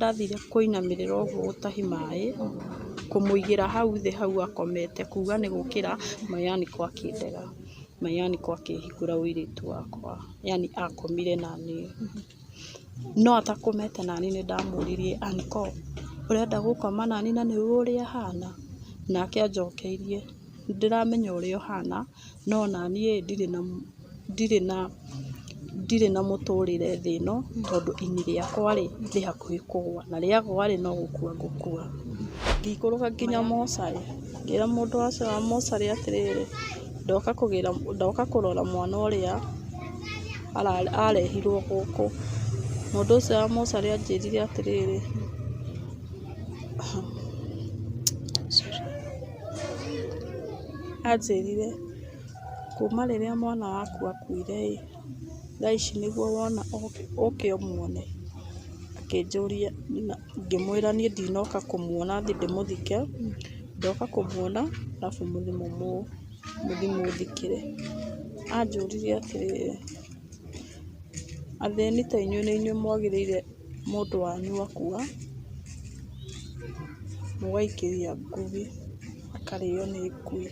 Ndathire kũinamĩrĩra ũguo gũtahi maĩ, kũmũigĩra hau thĩ hau akomete, kuga nĩ gũkĩra, my uncle akĩndega, my uncle akĩhingũra ũirĩtu wakwa, yani akomire naniĩ. No atakomete naniĩ nĩ ndamũririe, uncle, ũrenda gũkoma naniĩ na nĩ ũĩ ũrĩa hana? Nake anjokeirie, nĩ ndĩramenya ũrĩa ũhana, no naniĩ ndirĩ na ndirĩ na ndirĩ na mũtũrĩre thĩ ĩno, tondũ ini rĩakwa rĩ, rĩ hakuhĩ kũgwa, na rĩagwa rĩ, no gũkua ngũkua. Ngĩikũrũka nginya mocarĩ, ngĩra mũndũ ũcio wa mocarĩ atĩrĩrĩ, ndoka kũgĩra, ndoka kũrora mwana ũrĩa arehirwo gũkũ. Mũndũ ũcio wa mocarĩ anjĩrire atĩrĩrĩ, anjĩrire kuma rĩrĩa mwana waku akuire ĩ, thaa ici nĩguo wona ũke ũmuone. Akĩnjũria, ngĩmwĩra niĩ ndinoka kũmuona thiĩ ndĩmũthike, ndoka kũmuona arabu mũthiĩ mũthikĩre. Anjũririe atĩrĩrĩ, athĩni ta inyuĩ nĩ inyuĩ mwagĩrĩire mũndũ wanyu akua, mũgaikĩria ngui, akarĩo nĩ ngui.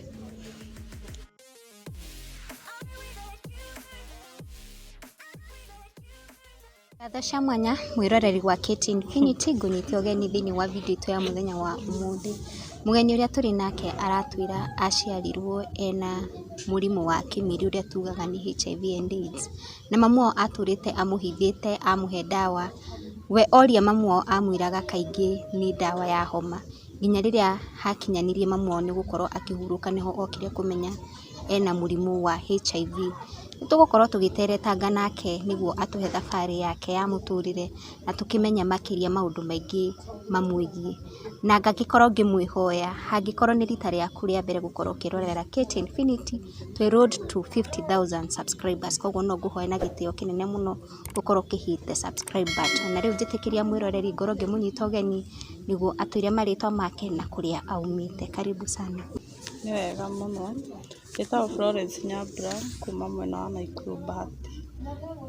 Ngatho cia mwanya mwĩroreri wa KT Infinity ngũnyite ũgeni thĩinĩ wa video itũ ya mũthenya wa ũmũthĩ. Mũgeni ũrĩa tũrĩ nake aratwĩra aciarirwo ena mũrimũ wa kĩmiri ũrĩa tugaga nĩ HIV and AIDS. Na mamu wao atũrĩte amũhithĩte amũhe ndawa, we oria mamu wao amwĩraga kaingĩ nĩ ndawa ya homa. Nginya rĩrĩa hakinyanirie mamu wao nĩ gũkorwo akĩhurũka nĩho okire kũmenya ena mũrimũ wa HIV. Nĩ tũgũkorwo tũgĩteretanga nake nĩguo atũhe thabarĩ yake ya mũtũrĩre na tũkĩmenye makĩria maũndũ maingĩ mamwĩgiĩ. Na ngagĩkorwo ngĩmwĩhoya hangĩkorwo nĩ rita rĩaku rĩa mbere gũkorwo ũkĩrorera KT Infinity, twĩ road to 50,000 subscribers, koguo no ngũhoe na gĩtĩo kĩnene mũno ũkorwo ũkĩ hit the subscribe button. Na rĩu njĩtĩkĩria mwĩroreri ngorwo ngĩmũnyita ũgeni nĩguo atwĩre marĩtwa make na kũrĩa aumĩte. Karibu sana. Nĩ wega mũno. Njĩtagwo Florence Nyambura kuma mwena wa Naikuru Bahati.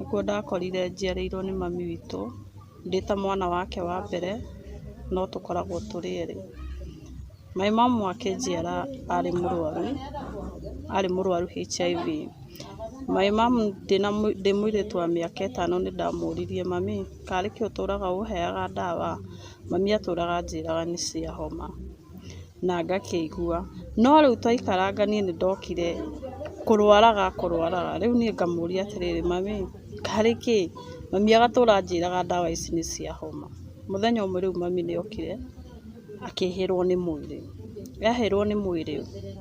Nĩkuo ndakorire njiarĩirwo nĩ mami witũ, ndĩ ta mwana wake wa mbere, no tũkoragwo tũrĩ erĩ. My mum akĩnjiara arĩ mũrwaru, arĩ mũrwaru HIV. My mum ndĩ mũirĩtu wa mĩaka ĩtano nĩ ndamũririe, mami, karĩ kĩ ũtũraga ũheaga ndawa? Mami atũraga anjĩraga nĩ cia homa na ngakĩigua. No rĩu twaikaranga niĩ nĩ ndokire kũrwaraga kũrwaraga, rĩu niĩ ngamũria atĩrĩrĩ, mami, karĩ kĩ? Mami agatũra anjĩraga ndawa ici nĩ cia homa. Mũthenya ũmwe rĩu mami nĩ okire akĩhĩrwo nĩ mwĩrĩ. Ehĩrwo nĩ mwĩrĩ,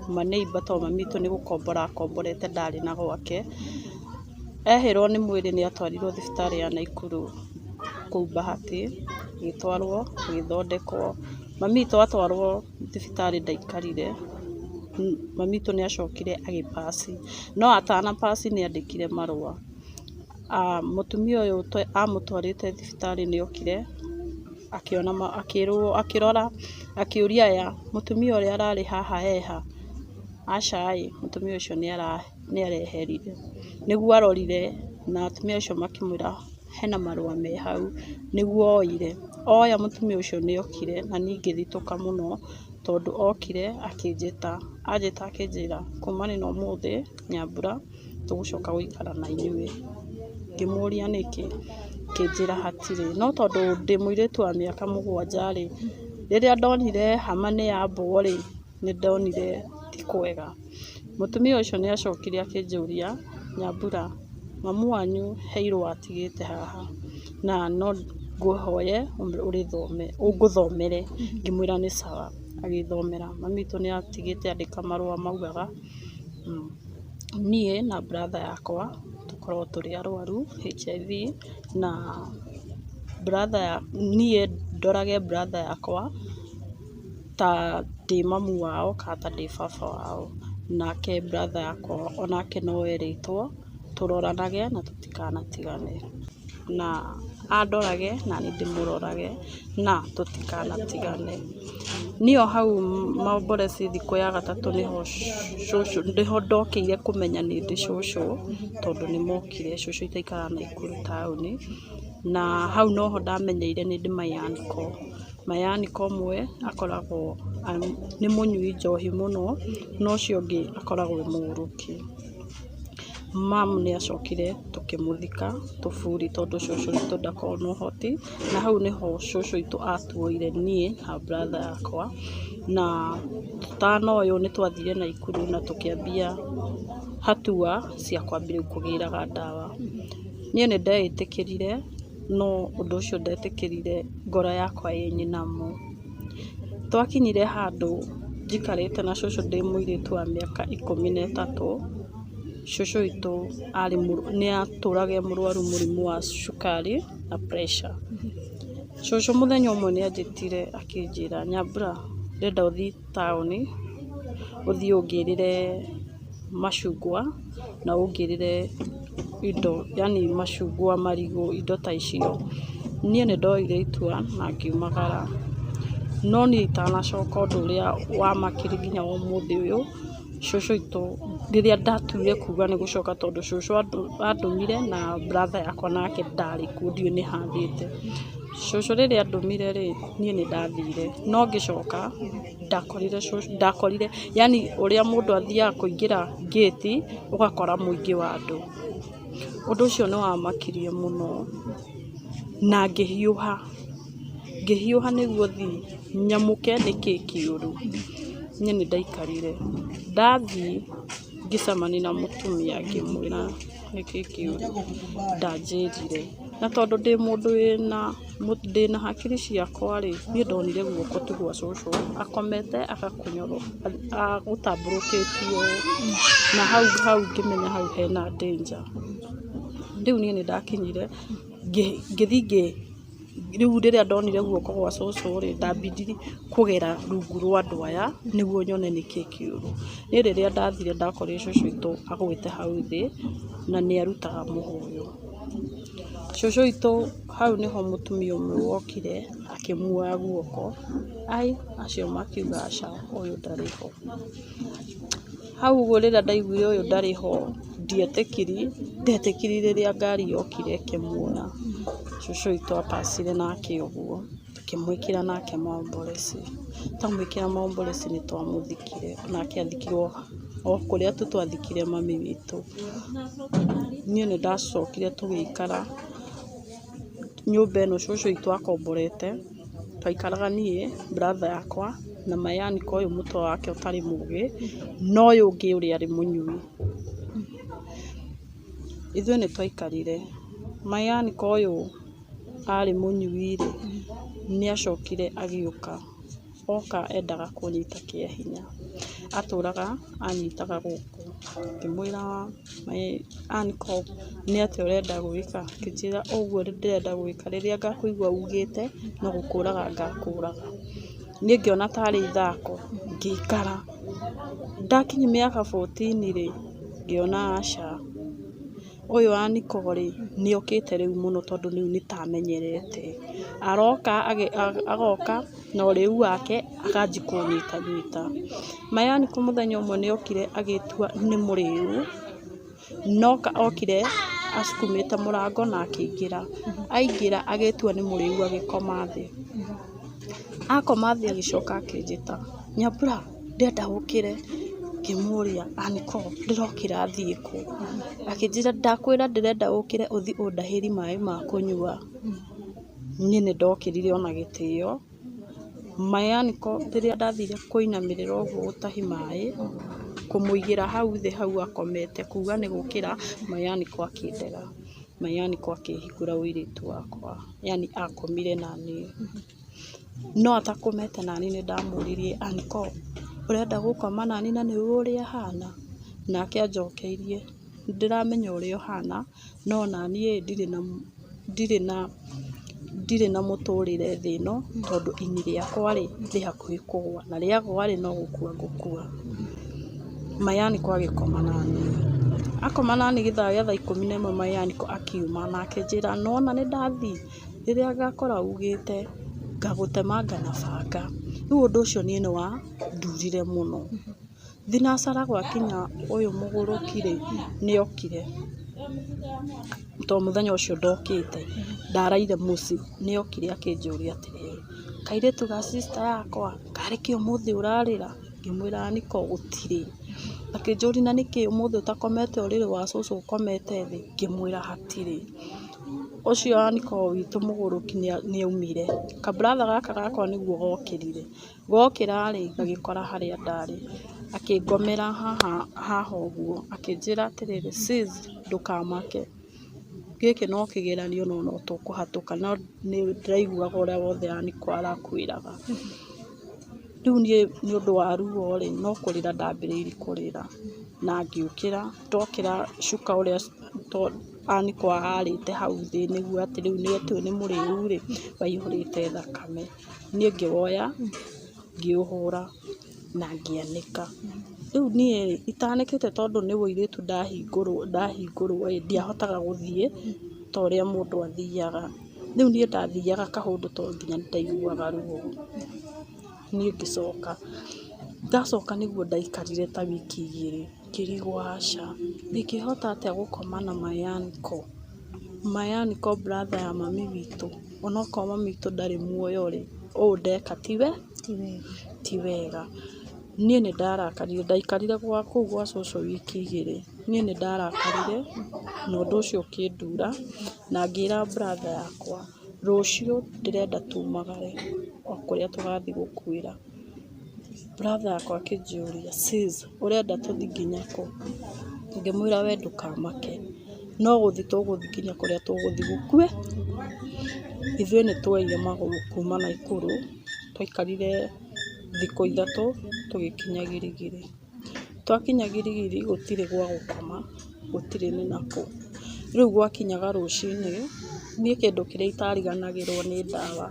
maneiba tondũ mami witũ nĩ gũkombora akomborete ndarĩ na gwake. Ehĩrwo nĩ mwĩrĩ nĩ atwarirwo thibitarĩ ya Naikuru kũu Bahati, agĩtwarwo agĩthondekwo. Mami witũ atwarwo thibitarĩ ndaikarire, mami witũ nĩ acokire agĩ pass. No atana pass nĩ andĩkire marũa. Mũtumia ũyũ amũtwarĩte thibitarĩ nĩ okire akĩona, akĩrwo, akĩrora, akĩũria aya, mũtumia ũrĩa ararĩ haha eha? Aca ĩ, mũtumia ũcio nĩ areherire. Nĩguo arorire na atumia acio makĩmwĩra hena marũa me hau, nĩguo oire. Oya mũtumia ũcio nĩ okire na niĩ ngĩthitũka mũno tondũ okire akĩnjĩta, anjĩta akĩnjĩra kumania na ũmũthĩ Nyambura tũgũcoka gũikara na inyuĩ. Ngĩmũria nĩkĩ, akĩnjĩra hatirĩ. No tondũ ndĩ mũirĩtu wa mĩaka 7 rĩ, rĩrĩa ndonire hama nĩ yambwo rĩ, nĩ ndonire ti kwega. Mũtumia ũcio nĩ acokire akĩnjũria, Nyambura, mamu wanyu he irũa atigĩte haha na no ngũhoye ũrĩthome, ũngũthomere. Ngĩmwĩra nĩ sawa, agĩthomera. Mami witũ nĩ atigĩte andĩka marũa maugaga niĩ na brother yakwa tũkoragwo tũrĩ arwaru HIV na brother, niĩ ndorage brother yakwa ta ndĩ mamu wao kana ta ndĩ baba wao. Nake brother yakwa onake no erĩtwo tũroranage na tũtikanatigane. Na andorage na niĩ ndĩmũrorage na tũtikanatigane. Niĩ o hau Maombolesi thikũ ya gatatũ nĩho cũcũ, nĩho ndokĩire kũmenya nĩ ndĩ cũcũ, tondũ nĩ mokire, cũcũ aikaraga Naikuru taũni. Na hau noho ndamenyeire nĩ ndĩ my uncle. My uncle ũmwe akoragwo nĩ mũnyui njohi mũno, na ũcio ũngĩ akoragwo e mũgũrũki. Mam nĩ acokire tũkĩmũthika tũburi tondũ cũcũ witũ ndakoragwo na ũhoti, na hau nĩho cũcũ witũ atuoire niĩ na brother yakwa, na tũtanoywo nĩ twathire Naikuru na tũkĩambia hatua cia kwambia rĩu kũgĩraga ndawa. Niĩ nĩ ndeĩtĩkĩrire, no ũndũ ũcio ndetĩkĩrire ngoro yakwa ĩ nyinamu. Twakinyire handũ njikarĩte na cũcũ ndĩ mũirĩtu wa mĩaka 13, cũcũ witũ nĩ atũraga e mũrwaru mũrimũ wa cukari na pressure. Cũcũ mũthenya ũmwe nĩ anjĩtire akĩnjĩra, Nyambura, ndĩrenda ũthiĩ taũni, ũthiĩ ũngĩrĩre macungwa na ũngĩrĩre indo, yaani macungwa, marigũ, indo ta icio. Niĩ nĩ ndoire itua na ngiumagara. No niĩ itanacoka ũndũ ũrĩa wamakirie nginya wa ũmũthĩ ũyũ, cũcũ witũ rĩrĩa ndatuire kuga nĩ gũcoka tondũ cũcũ andũmire na brother yakwa nake ndarĩ kuo ndiũĩ nĩ ha athiĩte. Cũcũ rĩrĩa andũmire rĩ, niĩ nĩ ndathire, no ngĩcoka ndakorire cũcũ, ndakorire yaani ũrĩa mũndũ athiaga kũingĩra ngĩti ũgakora mũingĩ wa andũ. Ũndũ ũcio nĩ wamakirie mũno na ngĩhiũha, ngĩhiũha nĩguo thiĩ nyamũke nĩkĩ kĩũru. Niĩ nĩ ndaikarire, ndathiĩ ngĩcemania na mũtumia ngĩmwĩra nĩkĩ kĩũru, ndanjĩrire. Na tondũ ndĩ mũndũ ndĩna hakiri ciakwa rĩ, niĩ ndonire guoko ti gwa cũcũ, akomete agakũnyũrũra, agũtambũrũkĩtie ũũ, na hau hau ngĩmenya hau hena danger. Rĩu niĩ nĩ ndakinyire ngĩthiĩ rĩu rĩrĩa ndonire guoko gwa cũcũ rĩ, ndambindire kũgera rungu rwa andũ aya nĩguo nyone nĩkĩ kĩũru. Niĩ rĩrĩa ndathire ndakorire cũcũ witũ agũĩte hau thĩ na nĩ arutaga mũhũyũ. Cũcũ witũ hau nĩho mũtumia ũmwe wokire akĩmuoya guoko, ai acio makiuga aca ũyũ ndarĩ ho. Hau ũguo rĩrĩa ndaiguire ũyũ ndarĩ ho, ndietĩkiri, ndetĩkiri rĩrĩa ngari yokire ĩkĩmuoya. Cũcũ witũ apacire nake ũguo, tũkĩmwĩkĩra nake maomboleci. Twamwĩkĩra maomboleci nĩ twamũthikire, nake athikirwo o kũrĩa tu twathikire mami witũ. Niĩ nĩ ndacokire tũgĩikara nyũmba ĩno cũcũ witũ akomborete, twaikaraga niĩ, brother yakwa na my uncle ũyũ mũtwe wake ũtarĩ mũgĩ, na ũyũ ũngĩ ũrĩa arĩ mũnyui. Ithuĩ nĩ twaikarire, my uncle ũyũ arĩ mũnyui rĩ, nĩ acokire agĩũka, oka endaga kũnyita kĩa hinya, atũraga anyitaga gũkũ, ngĩmwĩra my uncle nĩ atĩa ũrenda gwĩka, akĩnjĩra ũguo ndĩrenda gwĩka rĩrĩa ngakũigua ugĩte no gũkũraga ngakũraga. Niĩ ngĩona tarĩ ithako, ngĩikara. Ndakinyia mĩaka 14 rĩ, ngĩona aca, ũyũ uncle rĩ, nĩ okĩte rĩu mũno tondũ rĩu nĩ ta amenyerete. Aroka agoka na ũrĩu wake akanjia kũnyitanyita. My uncle mũthenya ũmwe nĩ okire agĩtua nĩ mũrĩu, no okire acukumĩte mũrango na akĩingĩra. Aingĩra agĩtua nĩ mũrĩu agĩkoma thĩ. Akoma thĩ agĩcoka akĩnjĩta, Nyambura, ndĩrenda ũkĩre. Ngĩmũria uncle ndĩrokĩra thiĩ kũ? Akĩnjĩra ndakwĩra ndĩrenda ũkĩre ũthiĩ ũndahĩrie maĩ ma kũnyua. Niĩ nĩ ndokĩrire ona gĩtĩo. My uncle rĩrĩa ndathire kũinamĩrĩra ũguo gũtahia maĩ, kũmũigĩra hau thĩ hau akomete kuga nĩ gũkĩra, my uncle akĩndega. My uncle akĩhingũra ũirĩtu wakwa, yaani akomire naniĩ. No atakomete naniĩ nĩ ndamũririe uncle, ũrenda gũkoma naniĩ na nĩ ũĩ ũrĩa hana? Nake anjokeirie, nĩ ndĩramenya ũrĩa ũhana, no naniĩ ndirĩ na mũtũrĩre thĩ ĩno, tondũ ini rĩakwa rĩ, rĩ hakuhĩ kũgũa, na rĩagũa rĩ, no gũkua ngũkua. My uncle agĩkoma naniĩ. Akoma naniĩ gĩthaa gĩa thaa 11 my uncle akiuma na akĩnjĩra nĩwona nĩ ndathiĩ, rĩrĩa ngakora ugĩte ngagũtemanga na banga. Rĩu ũndũ ũcio niĩ nĩ wandurire mũno. Thinacara gwakinya ũyũ mũgũrũki rĩ, nĩ okire. To mũthenya ũcio ndokĩte ndaraire mũciĩ, nĩ okire akĩnjũria atĩrĩrĩ, kairĩtu ga sister yakwa, karĩ kĩ ũmũthĩ ũrarĩra? Ngĩmwĩra niko gũtirĩ. Akĩnjũria na nĩkĩ ũmũthĩ ũtakomete ũrĩrĩ wa cũcũ ũkomete thĩ? Ngĩmwĩra hatirĩ. Ũcio aniko witũ mũgũrũki nĩ aumire. Ka brother gaka gakwa nĩguo gokĩrire. Gokĩra rĩ, gagĩkora harĩa ndarĩ. Akĩngomera haha haha ũguo, akĩnjĩra atĩrĩrĩ, sis ndũkamake, gĩkĩ no kĩgeranio no no tũkũhatũka, no nĩ ndĩraiguaga ũrĩa wothe aniko arakwĩraga. Rĩu niĩ nĩ ũndũ wa ruo rĩ, no kũrĩra ndambĩrĩirie kũrĩra na ngĩũkĩra. Ndokĩra cuka ũrĩa aniko ararĩte hau thĩ nĩguo atĩ rĩu nĩ mũrĩu rĩ, waihũrĩte thakame. Niĩ ngĩwoya ngĩũhũra na ngĩanĩka. Rĩu niĩ rĩ, itanĩkĩte tondũ nĩ ũirĩtu ndahingũrwo ĩ, ndiahotaga gũthiĩ ta ũrĩa mũndũ athiaga. Rĩu niĩ ndathiaga kaũndũ tondũ nginya nĩ ndaiguaga ruo. Niĩ ngĩcoka, ndacoka nĩguo ndaikarire ta wiki igĩrĩ, ngĩrigwo aca, ingĩhota atĩa gũkoma na my uncle? My uncle brother ya mami witũ, onokorwo mami witũ ndarĩ muoyo rĩ, ũũ ndeka ti wega. Niĩ nĩ ndarakarire, ndaikarire gwa kũu gwa cũcũ wiki igĩrĩ. Niĩ nĩ ndarakarire na ũndũ ũcio ũkĩndura na ngĩra brother yakwa, rũciũ ndĩrenda tumagare o kũrĩa tũgathiĩ gũkuĩra. Brother yakwa akĩnjũria, sis ũrenda tũthiĩ nginya kũ? Ngĩmwĩra we ndũkamake, no gũthiĩ tũgũthiĩ nginya kũrĩa tũgũthiĩ gũkue. Ithuĩ nĩ tuoire magũrũ kuma Naikuru, twaikarire thikũ ithatũ tũgĩkinya Girigiri. Twakinya Girigiri gũtirĩ gwa gũkoma, gũtirĩ nĩ nakũ. Rĩu gwakinyaga rũcinĩ, niĩ kĩndũ kĩrĩa itariganagĩrwo nĩ ndawa.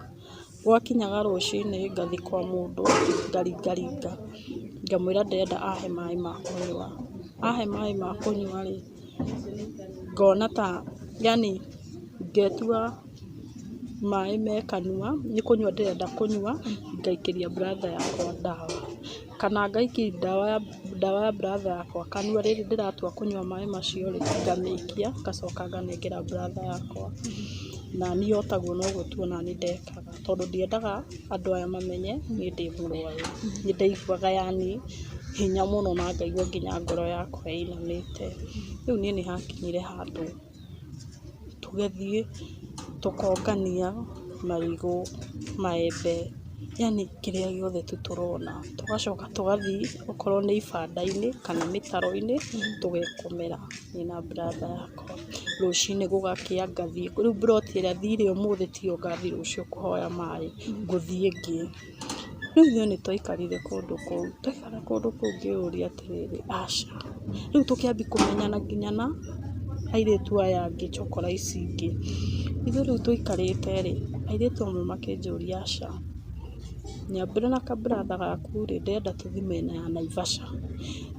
Gwakinyaga rũcinĩ ngathiĩ kwa mũndũ ngaringaringa, ngamwĩra ndĩrenda ahe maĩ ma kũnyua. Ahe maĩ ma kũnyua rĩ, ngona ta yani ngetua maĩ me kanua, nĩ kũnyua ndĩrenda kũnyua, ngaikĩria brother yakwa ndawa. Kana ngaikia ndawa ya brother yakwa kanua, rĩrĩ ndĩratua kũnyua maĩ macio rĩ, ngamĩikia, ngacoka nganengera brother yakwa. Na niĩ o taguo noguo tu onaniĩ ndekaga, tondũ ndiendaga andũ aya mamenye niĩ ndĩ mũrwaru. Nĩ ndaiguaga yani hinya mũno na ngaigua nginya ngoro yakwa ĩinamĩte. Rĩu niĩ nĩ hakinyire handũ tũgĩthiĩ tũkongania marigũ, maembe, yani kĩrĩa gĩothe tu tũrona. Tũgacoka tũgathiĩ okorwo nĩ ibanda-inĩ kana mĩtaro-inĩ tũgekomera niĩ na brother yakwa. Rũcinĩ gũgakĩa ngathiĩ, rĩu mburoti ĩrĩa thire ũmũthĩ tiyo ngathiĩ rũciũ kũhoya maĩ, ngũthiĩ ĩngĩ. Rĩu ithuĩ nĩ twaikarire kũndũ kũu, twaikara kũndũ kũu ngĩyũria atĩrĩrĩ, aca, rĩu tũkĩambia kũmenyana nginya na airĩtu aya angĩ chokora ici ingĩ. Ithuĩ rĩu tũikarĩte rĩ, airĩtu amwe makĩnjũria aca, Nyambura na ka brother gaku rĩ, ndĩrenda tũthiĩ mĩena ya Naivasha.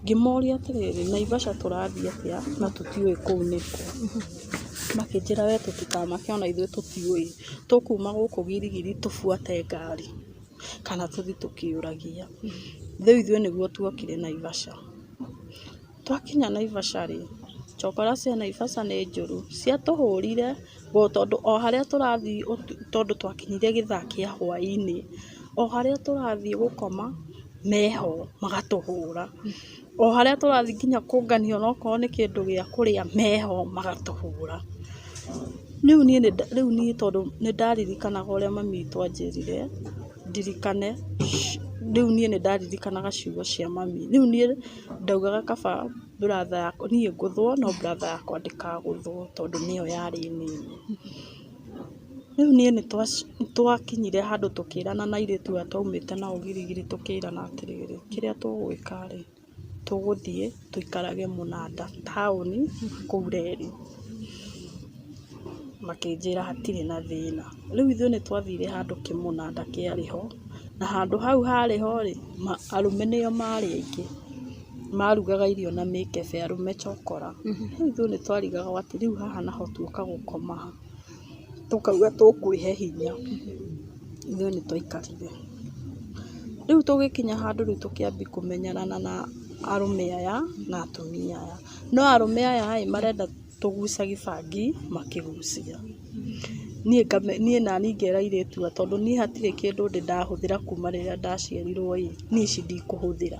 Ngĩmoria atĩrĩrĩ, Naivasha tũrathiĩ atĩa na tũtiũĩ kũu nĩkũ? Makĩnjĩra we tũtikamake ona ithuĩ tũtiũĩ, tũkuma gũkũ Girigiri tũbuate ngari kana tũthiĩ tũkĩũragia. Rĩu ithuĩ nĩguo tuokire Naivasha. Twakinya Naivasha rĩ, chokora cia Naivasha nĩ njũru, ciatũhũrire tondũ o harĩa tũrathiĩ, tondũ twakinyire gĩthaa kĩa hwainĩ, o harĩa tũrathiĩ gũkoma meho magatũhũra. O harĩa tũrathiĩ nginya kũngania onokorwo nĩ kĩndũ gĩa kũrĩa meho magatũhũra. Rĩu niĩ tondũ nĩ ndaririkanaga ũrĩa mami witũ anjĩrire ndirikane, rĩu niĩ nĩ ndaririkanaga ciugo cia mami. Rĩu niĩ ndaugaga kaba brother yakwa, niĩ ngũthwo no brother yakwa ndĩkagũthwo tondũ nĩyo yarĩ nini. Rĩu niĩ nĩ twakinyire handũ tũkĩrana na airĩtu aya twaumĩte nao Girigiri tũkĩrana atĩrĩrĩ, kĩrĩa tũgwĩka rĩ, tũgũthiĩ tũikarage mũnanda taũni kũu reri. Makĩnjĩra hatirĩ na thĩna. Rĩu ithuĩ nĩ twathire handũ kĩmũnanda kĩarĩ ho, na handũ hau harĩ ho rĩ, arũme nĩo marĩ aingĩ. Marugaga irio na mĩkebe, arũme chokora. Rĩu ithuĩ nĩ twarigagwo atĩ rĩu haha naho tuoka gũkoma ha? Tũkauga tũkwĩhe hinya. Ithuĩ nĩ twaikarire. Rĩu tũgĩkinya handũ rĩu tũkĩambia kũmenyerana na arũme aya na atumia aya. No arũme aya ĩ, marenda Tũgucagi bangi makĩgucia. Niĩ nani ngera airĩtu aya tondũ niĩ hatirĩ kĩndũ ndĩ ndahũthĩra kuma rĩrĩa ndaciarirwo ĩ, niĩ ici ndikũhũthĩra.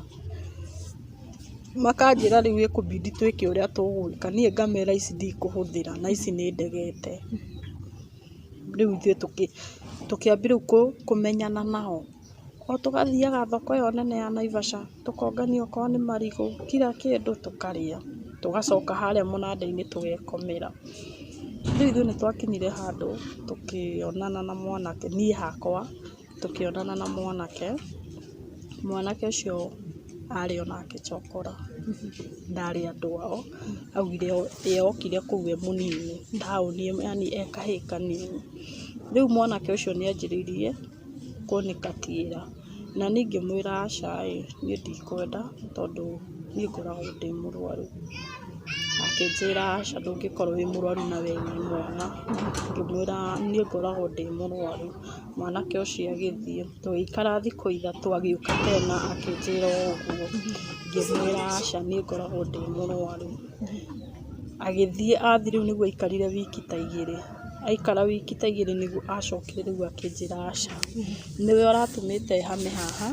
Makanjĩra rĩu ĩkũbidi twĩke ũrĩa tũgwĩka, niĩ ngamera ici ndikũhũthĩra na ici nĩ ndegete. Rĩu ithuĩ tũkĩambia rĩu kũmenyana nao. O tũgathiaga thoko ĩyo nene ya Naivasha, tũkongania okorwo nĩ marigũ, kila kĩndũ tũkarĩa, tũgacoka harĩa mũnanda-inĩ tũgekomera. Rĩu ithuĩ nĩ twakinyire handũ tũkĩonana na mwanake, niĩ hakwa, tũkĩonana na mwanake, mwanake ũcio arĩ onake chokora, ndarĩ andũ ao, augire ye okire kũu e mũnini taũni yani e kahĩĩ kanini. Rĩu mwanake ũcio nĩ anjĩrĩirie kũnĩkatiĩra, na niĩ ngĩmwĩra aca ĩ, niĩ ndikwenda tondũ niĩ ngoragwo ndĩ mũrwaru. Akĩnjĩra aca ndũngĩkorwo wĩ mũrwaru na we wĩ mwana. Ngĩmwĩra niĩ ngoragwo ndĩ mũrwaru. Mwanake ũcio agĩthiĩ, tũgĩikara thikũ ithatũ agĩũka tena akĩnjĩra o ũguo. Ngĩmwĩra aca niĩ ngoragwo ndĩ mũrwaru. Agĩthiĩ, athiĩ rĩu nĩguo aikarire wiki ta igĩrĩ. Aikara wiki ta igĩrĩ nĩguo acokire rĩu akĩnjĩra aca. Nĩwe ũratũmĩte hame haha,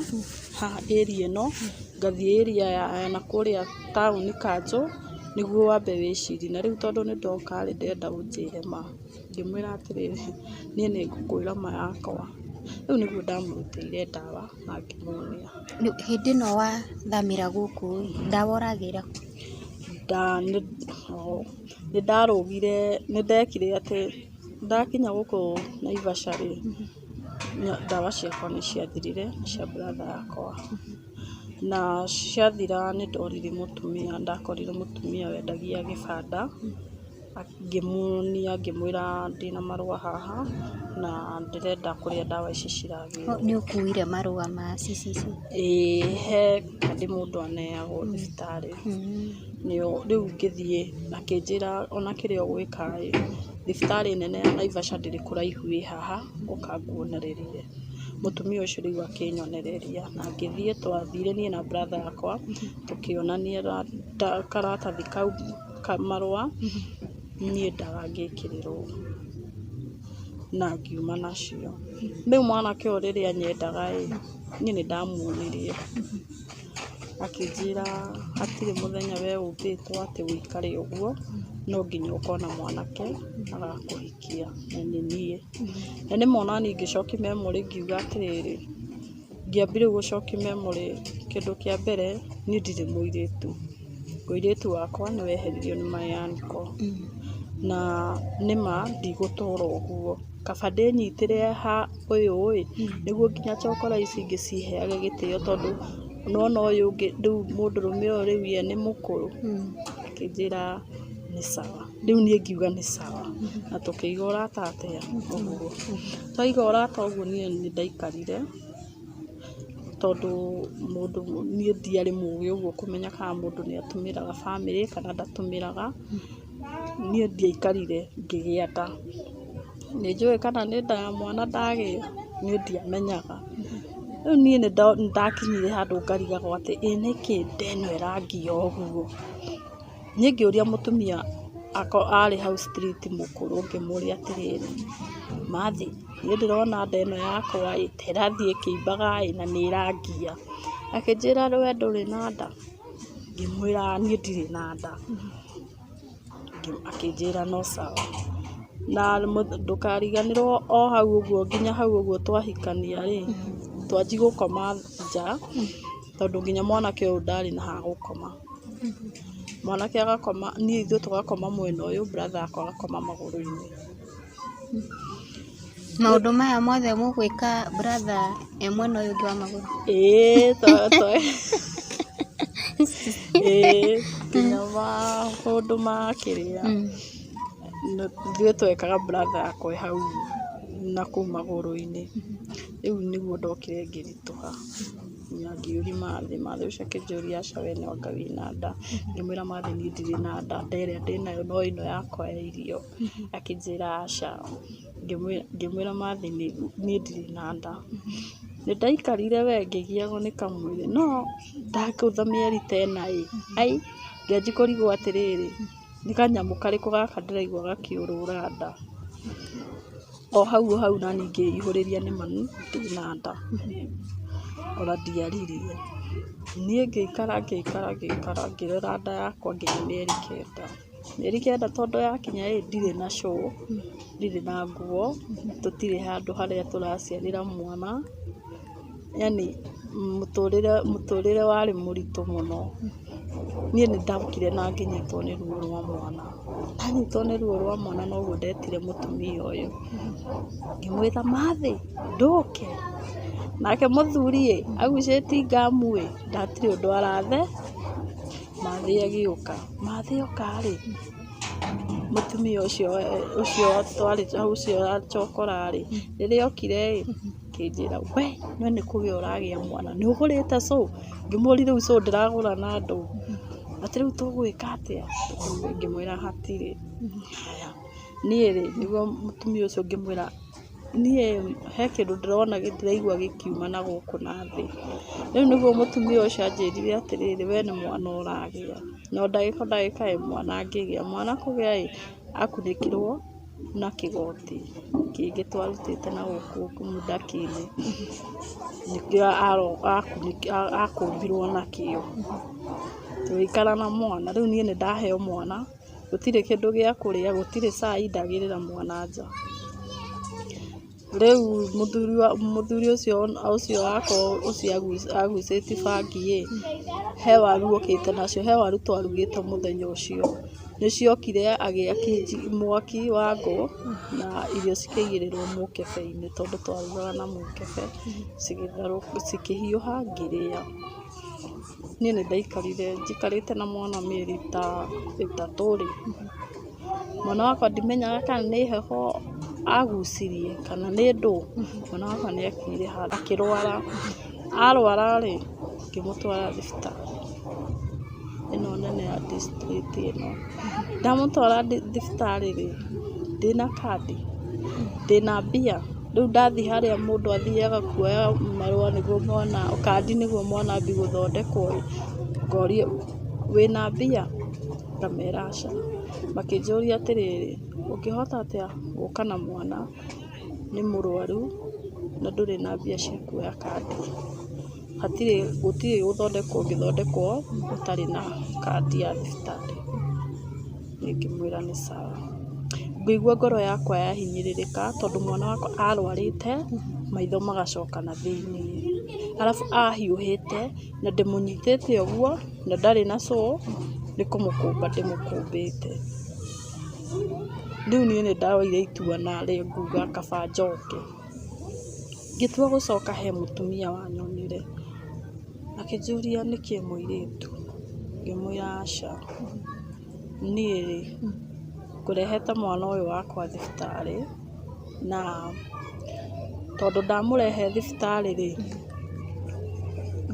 haha area ĩno, ngathiĩ area ya nakũrĩa taũni kanjũ, nĩguo wambe wĩcirie. Na rĩu tondũ nĩ ndoka rĩ, ndĩrenda ũnjĩre ma. Ngĩmwĩra atĩrĩrĩ, niĩ nĩ ngũkwĩra ma yakwa. Rĩu nĩguo ndamũrutĩire ndawa na ngĩmuonia. Rĩu hĩndĩ ĩno wathamĩra gũkũ ĩ, ndawa ũragĩra kũ? Nĩ ndarũgire, nĩ ndekire atĩ ndakinya gũkũ Naivasha rĩ, ndawa ciakwa nĩ ciathirire na cia brother yakwa. Na ciathira nĩ ndoririe mũtumia, ndakorire mũtumia wendagia gĩbanda, ngĩmuonia ngĩmwĩra ndĩna marũa haha na ndĩrenda kũrĩa ndawa ici ciragĩrwo. Nĩ ũkuire marũa ma CCC? Ĩĩ he kandi mũndũ aneagwo thibitarĩ. Rĩu ngĩthiĩ akĩnjĩra ona kĩrĩa ũgwĩka ĩ, thibitarĩ nene ya Naivasha ndĩrĩ kũraihu ĩ haha, ũka nguonererie. Mũtumia ũcio rĩu akĩnyonereria na ngĩthiĩ, twathire niĩ na brother yakwa, tũkĩonania karatathi kau marũa, niĩ ndawa ngĩkĩrĩrwo na ngiuma nacio. Rĩu mwanake ũyũ rĩrĩa anyendaga ĩ, niĩ nĩ ndamuonirie. Akĩnjĩra hatirĩ mũthenya we ũmbĩtwo atĩ ũikare ũguo, no nginya ũkona mwanake agakũhikia na nĩ niĩ. Na nĩma onaniĩ ngĩcokia memory ngiuga atĩrĩrĩ, ngĩambia rĩu gũcokia memory, kĩndũ kĩa mbere niĩ ndirĩ mũirĩtu. Ũirĩtu wakwa nĩ weheririo nĩ my uncle. Na nĩma ndigũtũra ũguo, kaba ndĩnyitĩre ha ũyũ ĩ, nĩguo nginya chokora ici ingĩ ciheage gĩtĩo tondũ nĩwona ũyũ ũngĩ rĩu mũndũrũme ũyũ rĩu ye nĩ mũkũrũ. Akĩnjĩra nĩ sawa. Rĩu niĩ ngiuga nĩ sawa. Na tũkĩiga ũrata atĩa ũguo. Twaiga ũrata ũguo niĩ nĩ ndaikarire tondũ mũndũ niĩ ndiarĩ mũgĩ ũguo kũmenya kana mũndũ nĩ atũmĩraga bamĩrĩ kana ndatũmĩraga. Niĩ ndiaikarire ngĩgĩa nda. Nĩ njũĩ kana nĩ nda ya mwana ndagĩa? Niĩ ndiamenyaga. Rĩu niĩ nĩ ndakinyire handũ ngarigagwo atĩ ĩ nĩkĩ nda ĩno ĩrangia ũguo? Niĩ ngĩũria mũtumia arĩ hau street mũkũrũ ngĩmũria atĩrĩrĩ, mathi, niĩ ndĩrona nda ĩno yakwa ĩ, ta ĩrathiĩ ĩkĩimbaga ĩ, na nĩ ĩrangia. Akĩnjĩra we ndũrĩ na nda? Ngĩmwĩra niĩ ndirĩ na nda. Akĩnjĩra no sawa. Na ndũkariganĩrwo o hau ũguo nginya hau ũguo twahikania rĩ, twanji gũkoma nja, tondũ nginya mwanake ũyũ ndarĩ na ha gũkoma. Mwanake agakoma, niĩ ithuĩ tũgakoma mwena ũyũ, brother yakwa agakoma magũrũ-inĩ. Maũndũ maya mothe mũgwĩka brother e mwena ũyũ ũngĩ wa magũrũ? Ĩĩ, ĩĩ, nginya maũndũ ma kĩrĩa, ithuĩ twekaga brother yakwa e hau nakũu magũrũ-inĩ. Rĩu nĩguo ndokire ngĩritũha na ngĩũria mathĩ, mathĩ ũcio akĩnjũria aca we anga wĩna nda, ngĩmwĩra mathĩ niĩ ndirĩ na nda, nda ĩrĩa ndĩnayo no ĩno yakwa ya irio. Akĩnjĩra aca, ngĩmwĩra mathĩ niĩ ndirĩ na nda. Nĩ ndaikarire we ngĩgiagwo nĩ kamwĩrĩ no ndagũtha mĩeri ta ĩna ĩ, ai, ngĩanjia kũrigwo atĩrĩrĩ, Nĩ kanyamũ karĩkũ gaka ndĩraigua gakĩũrũra nda? O hau o hau naniĩ ngĩihũrĩria nĩ mami ndĩna nda. Ona ndiaririe. Niĩ ngĩikara ngĩikara ngĩikara ngĩrera nda yakwa nginya mĩeri 9. Mĩeri 9 tondũ yakinya ĩ, ndirĩ na cũũ, ndirĩ na nguo, tũtirĩ handũ harĩa tũraciarĩra mwana. Yaani mũtũrĩre warĩ mũritũ mũno. Niĩ nĩ ndokire na ngĩnyitwo nĩ ruo rwa mwana. Ndanyitwo nĩ ruo rwa mwana noguo ndetire mũtumia ũyũ. Ngĩmwĩra mathĩ, ndũke. Nake mũthuri ĩ, agucĩtie ngamu ĩ, ndatirĩ ũndũ arathe. Mathĩ agĩũka. Mathĩ oka rĩ, mũtumia ũcio ũcio twarĩ ũcio chokora rĩ, rĩrĩa okire ĩ, akĩnjĩra we we nĩ kũgĩa ũragĩa mwana, nĩ ũgũrĩte cũũ? Ngĩmũria rĩu cũũ ndĩragũra na ndũ? Atĩ rĩu tũgwĩka atĩa? Ngĩmwĩra hatirĩ. Haya, niĩ rĩ, nĩguo mũtumia ũcio ngĩmwĩra niĩ he kĩndũ ndĩrona ndĩraigua gĩkiuma na gũkũ na thĩ. Rĩu nĩguo mũtumia ũcio anjĩrire atĩrĩrĩ, we nĩ mwana ũragĩa. No ndagĩka o ndagĩka ĩ, mwana angĩgĩa. Mwana kũgĩa ĩ, akunĩkirwo na kĩgoti kĩngĩ twarutĩte na gũkũ mũndaki-inĩ. Nĩkĩo akũmbirwo nakĩo. Tũgĩikara na mwana. Rĩu niĩ nĩ ndaheo mwana, gũtirĩ kĩndũ gĩa kũrĩa, gũtirĩ cai, ndagĩrĩra mwana nja. Rĩu mũthuri ũcio ũcio wakwa ũcio agucĩtie bangi ĩ, he waru okĩte nacio, he waru twarugĩte mũthenya ũcio. Nĩciokire agĩakia mwaki wa ngũ na irio cikĩigĩrĩrwo mũkebe-inĩ tondũ twarugaga na mũkebe, cigĩtherũka cikĩhiũha ngĩrĩa. Niĩ nĩ ndaikarire njikarĩte na mwana mĩeri ta 3 rĩ, mwana wakwa ndimenyaga kana nĩ heho agucirie kana nĩ ndũ. Mwana wakwa nĩ akinyire handũ akĩrwara. Arwara rĩ, ngĩmũtwara thibitarĩ ĩno nene ya district ĩno. Ndamũtwara thibitarĩ rĩ, ndĩna kandi, ndĩna mbia. Rĩu ndathiĩ harĩa mũndũ athiaga kuoya marũa nĩguo mwana, kandi nĩguo mwana ambie gũthondekwo ĩ, ngorio wĩna mbia? Ngamera aca. Makĩnjũria atĩrĩrĩ, ũngĩhota atĩa gũka na mwana nĩ mũrwaru na ndũrĩ na mbia cia kuoya kandi? Hatirĩ, gũtirĩ gũthondekwo ũngĩthondekwo ũtarĩ na kandi ya thibitarĩ. Niĩ ngĩmwĩra nĩ sawa. Ngĩigua ngoro yakwa yahinyĩrĩrĩka tondũ mwana wakwa arwarĩte maitho magacoka na thĩiniĩ. Arabu ahiũhĩte na ndĩmũnyitĩte ũguo na ndarĩ na cũũ, nĩ kũmũkũmba ndĩmũkũmbĩte. Rĩu niĩ nĩ ndoire itua narĩ nguga kaba njoke. Ngĩtua gũcoka he mũtumia wanyonire, akĩnjũria nĩkĩ mũirĩtu? Ngĩmwĩra aca, niĩ rĩ, ngũrehete mwana ũyũ wakwa thibitarĩ, na tondũ ndamũrehe thibitarĩ rĩ,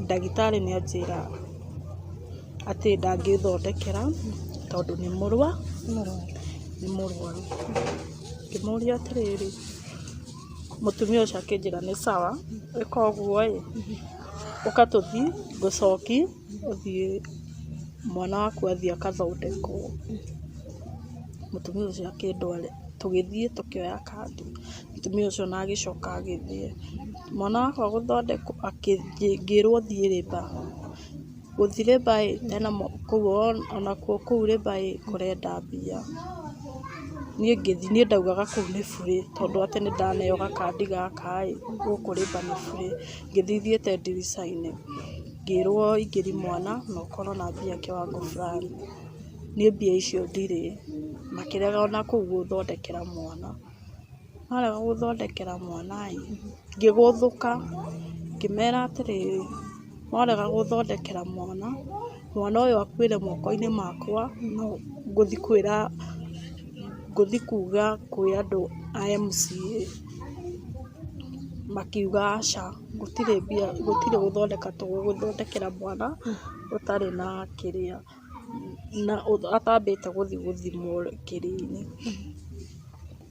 ndagĩtarĩ nĩ anjĩra atĩ ndangĩthondekera tondũ nĩ nĩ mũrwaru. Ngĩmũria atĩrĩrĩ, mũtumia ũcio akĩnjĩra nĩ sawa, ĩka ũguo ĩ, ũka tũthiĩ ngũcoki ũthiĩ mwana waku athiĩ akathondekwo. Mũtumia ũcio akĩndwara, tũgĩthiĩ tũkĩoya kandi, mũtumia ũcio ona agĩcoka agĩthiĩ. Mwana wakwa gũthondekwo ngĩrwo thiĩ labour. Gũthiĩ labour ĩ, tena kũu onakuo kũu labour ĩ, kũrenda mbia. Niĩ ngĩthiĩ, niĩ ndaugaga kũu nĩ burĩ tondũ atĩ nĩ ndaneo gakandi gaka ĩ, gũkũ labour nĩ burĩ. Ngĩthiĩ thiĩte ndirica-inĩ, ngĩrwo ingĩri mwana na ũkorwo na mbia kiwango fulani. Niĩ mbia icio ndirĩ, makĩrega ona kũu gũthondekera mwana. Marega gũthondekera mwana ĩ, ngĩgũthũka, ngĩmera atĩrĩrĩ, mwarega gũthondekera mwana, mwana ũyũ akuĩre moko-inĩ makwa, no ngũthiĩ kwĩra, ngũthiĩ kuga kwĩ andũ a MCA. Makiuga aca, gũtirĩ mbia, gũtirĩ gũthondeka tũgũgũthondekera mwana ũtarĩ na kĩrĩa, na atambĩte gũthiĩ gũthimwo kĩrĩa-inĩ.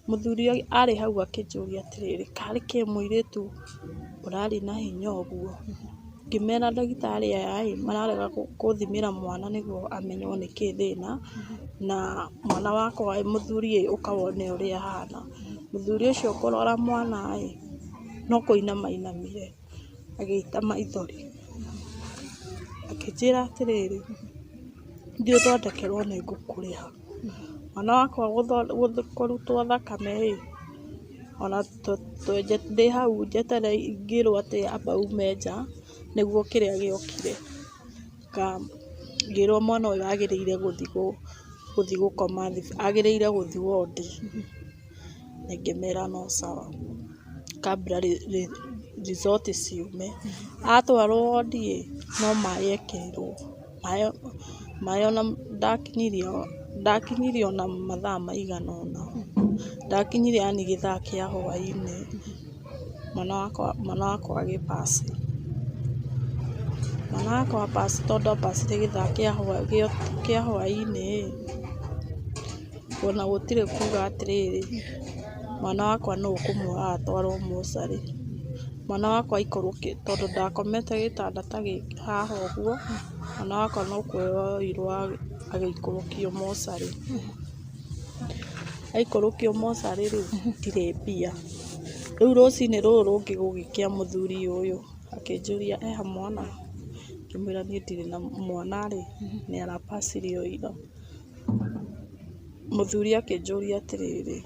Mũthuri arĩ hau akĩnjũria atĩrĩrĩ, karĩ kĩ mũirĩtu ũrarĩ na hinya ũguo? Ngĩmera ndagĩtarĩ aya ĩ, mararega gũthimĩra mwana nĩguo amenywo nĩkĩ thĩna, na mwana wakwa ĩ, mũthuri ĩ, ũka wone ũrĩa ahana. Mũthuri ũcio kũrora mwana ĩ, no kũinama ainamire agĩita maithori. Akĩnjĩra atĩrĩrĩ, thiĩ ũthondekerwo nĩ ngũkũrĩha. Mwana wakwa kũrutwo thakame ĩ, ona ndĩ hau njetereire ngĩrwo atĩ amba ume nja, nĩguo kĩrĩa gĩokire. Ngĩrwo mwana ũyũ agĩrĩire gũthiĩ gũkoma, agĩrĩire gũthiĩ wondi. Na ngĩmera no sawa, kabla result ciume. Atwarwo wondi ĩ, no maĩ ekĩrirwo. Maĩ ona ndakinyirie, ndakinyirie ona mathaa maigana ũna. Ndakinyire yani gĩthaa kĩa hwainĩ, mwana wakwa agĩ pass. Mwana wakwa a pass tondũ a pass ire gĩthaa kĩa hwainĩ ĩ, ona gũtirĩ kuga atĩrĩrĩ, mwana wakwa nũ ũkũmuoya atwarwo mocarĩ. Mwana wakwa aikũrũkĩtio, tondũ ndakomete gĩtanda ta gĩkĩ haha ũguo, mwana wakwa no kuoywo oirwo agĩikũrũkio mocarĩ. Aikũrũkio mocarĩ rĩ, ndirĩ mbia. Rĩu rũcinĩ rũrũ rũngĩ gũgĩkĩa mũthuri ũyũ akĩnjũria eha mwana? Ngĩmwĩra niĩ ndirĩ na mwana rĩ, nĩ ara pass ire o ira. Mũthuri akĩnjũria atĩrĩrĩ,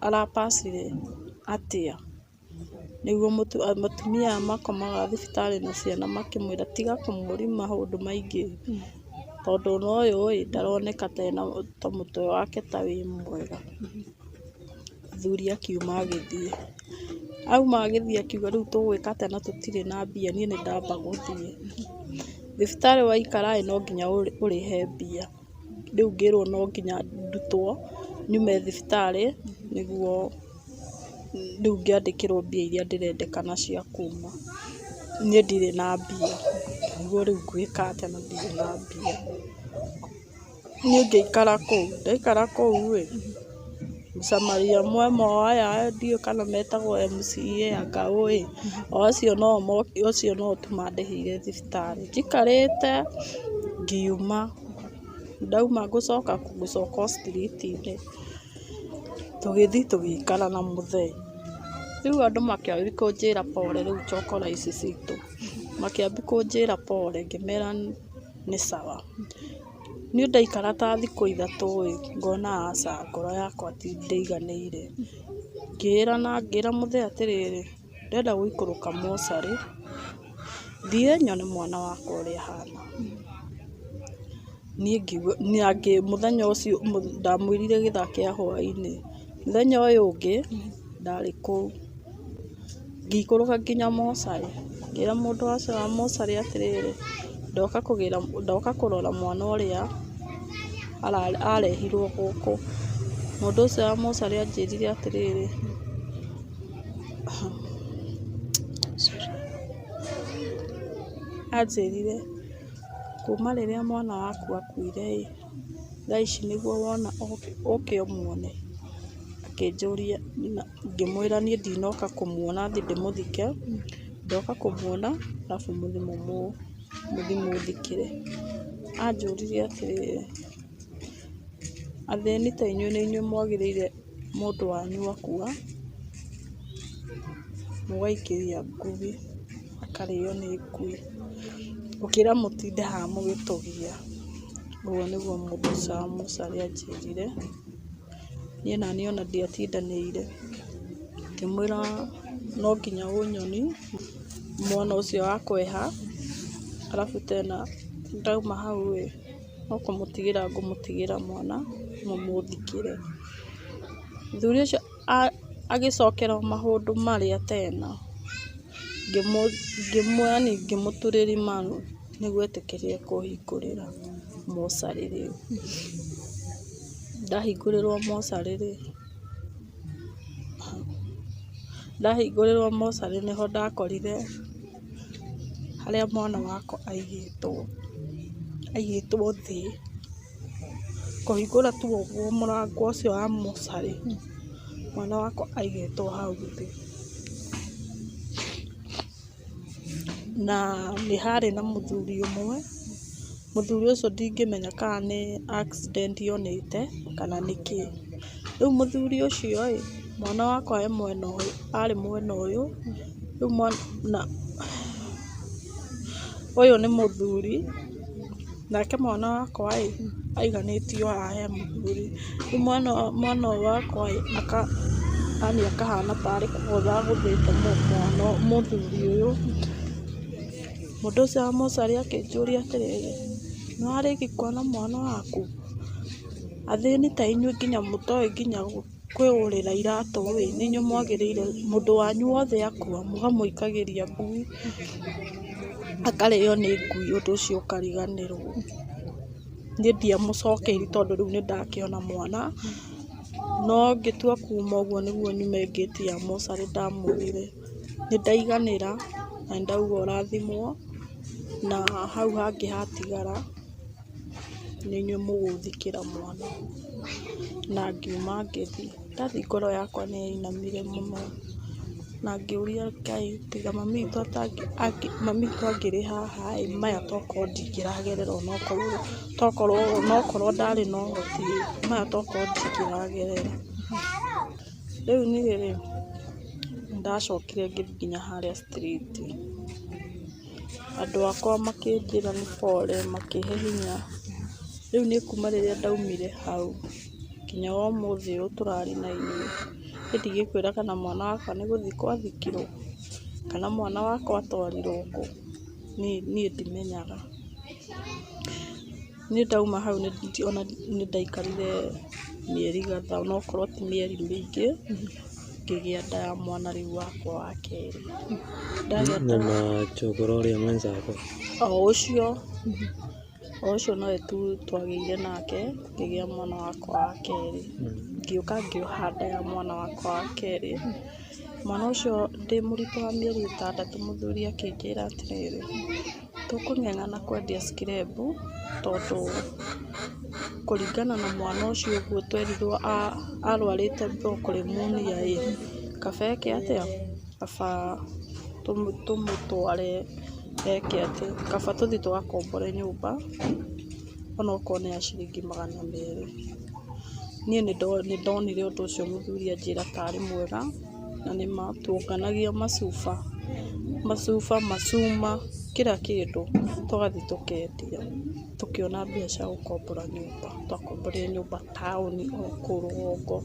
ara pass ire atĩa? Nĩguo mũtumia aya makomaga thibitarĩ na ciana makĩmwĩra tiga kũmũria maũndũ maingĩ, tondũ ona ũyũ ĩ, ndaroneka ta mũtwe wake ta wĩ mwega. Mũthuri akiuma agĩthiĩ. Auma agĩthiĩ akiuga rĩu tũgwĩka atĩa na tũtirĩ na mbia, niĩ nĩ ndamba gũthiĩ. Thibitarĩ waikara ĩ, no nginya ũrĩhe mbia. Rĩu ngĩrwo no nginya ndutwo nyume thibitarĩ nĩguo rĩu ngĩandĩkĩrwo mbia iria ndĩrendekana cia kuma. Niĩ ndirĩ na mbia, nĩguo rĩu ngwĩka atĩa na ndirĩ na mbia. Niĩ ngĩikara kũu, ndaikara kũu ĩ, Mũsamaria mwema o aya ndiũĩ kana metagwo MCA anga ũ ĩ, o acio no acio no tu mandĩhĩire thibitarĩ. Njikarĩte ngiuma, ndauma ngũcoka kũ? Ngũcoka o street inĩ. Tũgĩthiĩ tũgĩikara na mũthee. Rĩu andũ makĩambia kũnjĩra pole rĩu chokora ici citũ, makĩambia kũnjĩra pole ngĩmera nĩ sawa. Niĩ ndaikara ta thikũ ithatũ ĩ, ngona aca ngoro yakwa ndĩiganĩire. Ngĩĩra na ngĩra mũthee atĩrĩrĩ, ndĩrenda gũikũrũka mocarĩ, thiĩ nyone mwana wakwa ũrĩa ahana. Niĩ ngiuga, mũthenya ũcio ndamwĩrire gĩthaa kĩa hwainĩ. Mũthenya ũyũ ũngĩ ndarĩ kũu, ngĩikũrũka nginya mocarĩ, ngĩra mũndũ ũcio wa mocarĩ atĩrĩrĩ, ndoka kũgĩra, ndoka kũrora mwana ũrĩa arehirwo gũkũ. Mũndũ ũcio wa mocarĩ anjĩrire atĩrĩrĩ, anjĩrire kuma rĩrĩa mwana waku akuire ĩ, thaa ici nĩguo wona ũke ũmuone. Akĩnjũria, ngĩmwĩra niĩ ndinoka kũmuona thiĩ ndĩmũthike, ndoka kũmuona arabu mũthiĩ mũmũthikĩre. Anjũririe atĩrĩrĩ, athĩni ta inyuĩ nĩ inyuĩ mwagĩrĩire mũndũ wanyu akua, mũgaikĩria ngui, akarĩo nĩ ngui, gũkĩra mũtinde haha mũgĩtũgia. Ũguo nĩguo mũndũ ũcio wa mocarĩ anjĩrire. Niĩ naniĩ ona ndiatindanĩire, ngĩmwĩra no nginya ũnyonie mwana ũcio wakwa eha, arabu tena ndauma hau ĩ, no kũmũtigĩra ngũmũtigĩra mwana mũmũthikĩre. Mũthuri ũcio agĩcokera o maũndũ marĩa tena, yani ngĩmũturĩria maru nĩguo etĩkĩre kũhingũrĩra mocarĩ rĩu. Ndahingũrĩrwo mocarĩ rĩ, ndahingũrĩrwo mocarĩ nĩho ndakorire harĩa mwana wakwa aigĩtwo, aigĩtwo thĩ. Kũhingũra tu ũguo mũrango ũcio wa mocarĩ, mwana wakwa aigĩtwo hau thĩ. Na nĩ harĩ na mũthuri ũmwe, mũthuri ũcio ndingĩmenya kana nĩ accident onete kana nĩkĩ. Rĩu mũthuri ũcio ĩ, mwana wakwa e mwena ũyũ, arĩ mwena ũyũ, rĩu mwana ũyũ nĩ mũthuri, nake mwana wakwa ĩ, aiganĩtio haha he mũthuri. Rĩu mwana ũyũ wakwa ĩ, yaani akahana tarĩ kũgũtha agũthĩte mwana mũthuri ũyũ. Mũndũ ũcio wa mocarĩ akĩnjũria atĩrĩrĩ, nĩwarĩkia kuona mwana waku? Athĩni ta inyuĩ nginya mũtoĩ nginya kwĩgũrĩra iratũ ĩ, nĩ inyuĩ mwagĩrĩire, mũndũ wanyu wothe akua mũkamũikagĩria ngui, akarĩo nĩ ngui ũndũ ũcio ũkariganĩrwo. Niĩ ndiamũcokeirie tondũ rĩu nĩndakĩona mwana, no ngĩtua kuma ũguo nĩguo nyume ngĩti ya mocarĩ ndamwĩrire nĩndaiganĩra na nĩndauga ũrathimwo, na hau hangĩ hatigara nĩ inyuĩ mũgũthikĩra mwana. Na ngiuma ngĩthiĩ. Ndathiĩ ngoro yakwa nĩ yainamire mũno na ngĩũria Ngai tiga mami witũ angĩrĩ haha ĩ, maya tokorwo ndingĩragerera onokorwo tokorwo onokorwo ndarĩ na ũhoti ĩ, maya tokorwo ndingĩragerera. Rĩu niĩ rĩ, nĩndacokire ngĩthiĩ nginya harĩa street, andũ akwa makĩnjĩra nĩ pole, makĩhe hinya. Rĩu niĩ kuma rĩrĩa ndaumire hau nginya wa ũmũthĩ ũyũ tũraria na inyuĩ, niĩ ndingĩkwĩra kana mwana wakwa nĩ gũthikwo athikirwo, kana mwana wakwa atwarirwo kũ, niĩ ndimenyaga. Niĩ ndauma hau ona nĩ ndaikarire mĩeri kadhaa onokorwo ti mĩeri mĩingĩ, ngĩgĩa nda ya mwana rĩu wakwa wa kerĩ. Ndagĩa nda Na njogoro ũrĩa mwenzako? O ũcio, o ũcio nowe tu twagĩire nake, ngĩgĩa mwana wakwa wa kerĩ. Ngĩũka ngĩoha nda ya mwana wakwa wa kerĩ. Mwana ũcio ndĩ mũritũ wa mĩeri 6 mũthuri akĩnjĩra atĩrĩrĩ, tũkũng'eng'ana kwendia scrap tondũ kũringana na mwana ũcio ũguo twerirwo arwarĩte bronchopneumonia ĩ, kaba eke atĩa, kaba tũmũtware eke atĩ, kaba tũthiĩ tũgakombore nyũmba onokorwo nĩ ya ciringi 200. Niĩ nĩ ndonire ũndũ ũcio mũthuri anjĩra tarĩ mwega, na nĩma tuonganagia macuba, macuba, macuma, kila kĩndũ tũgathiĩ tũkendia, tũkĩona mbia cia gũkombora nyũmba. Twakomborire nyũmba taũni o kũu rũgongo.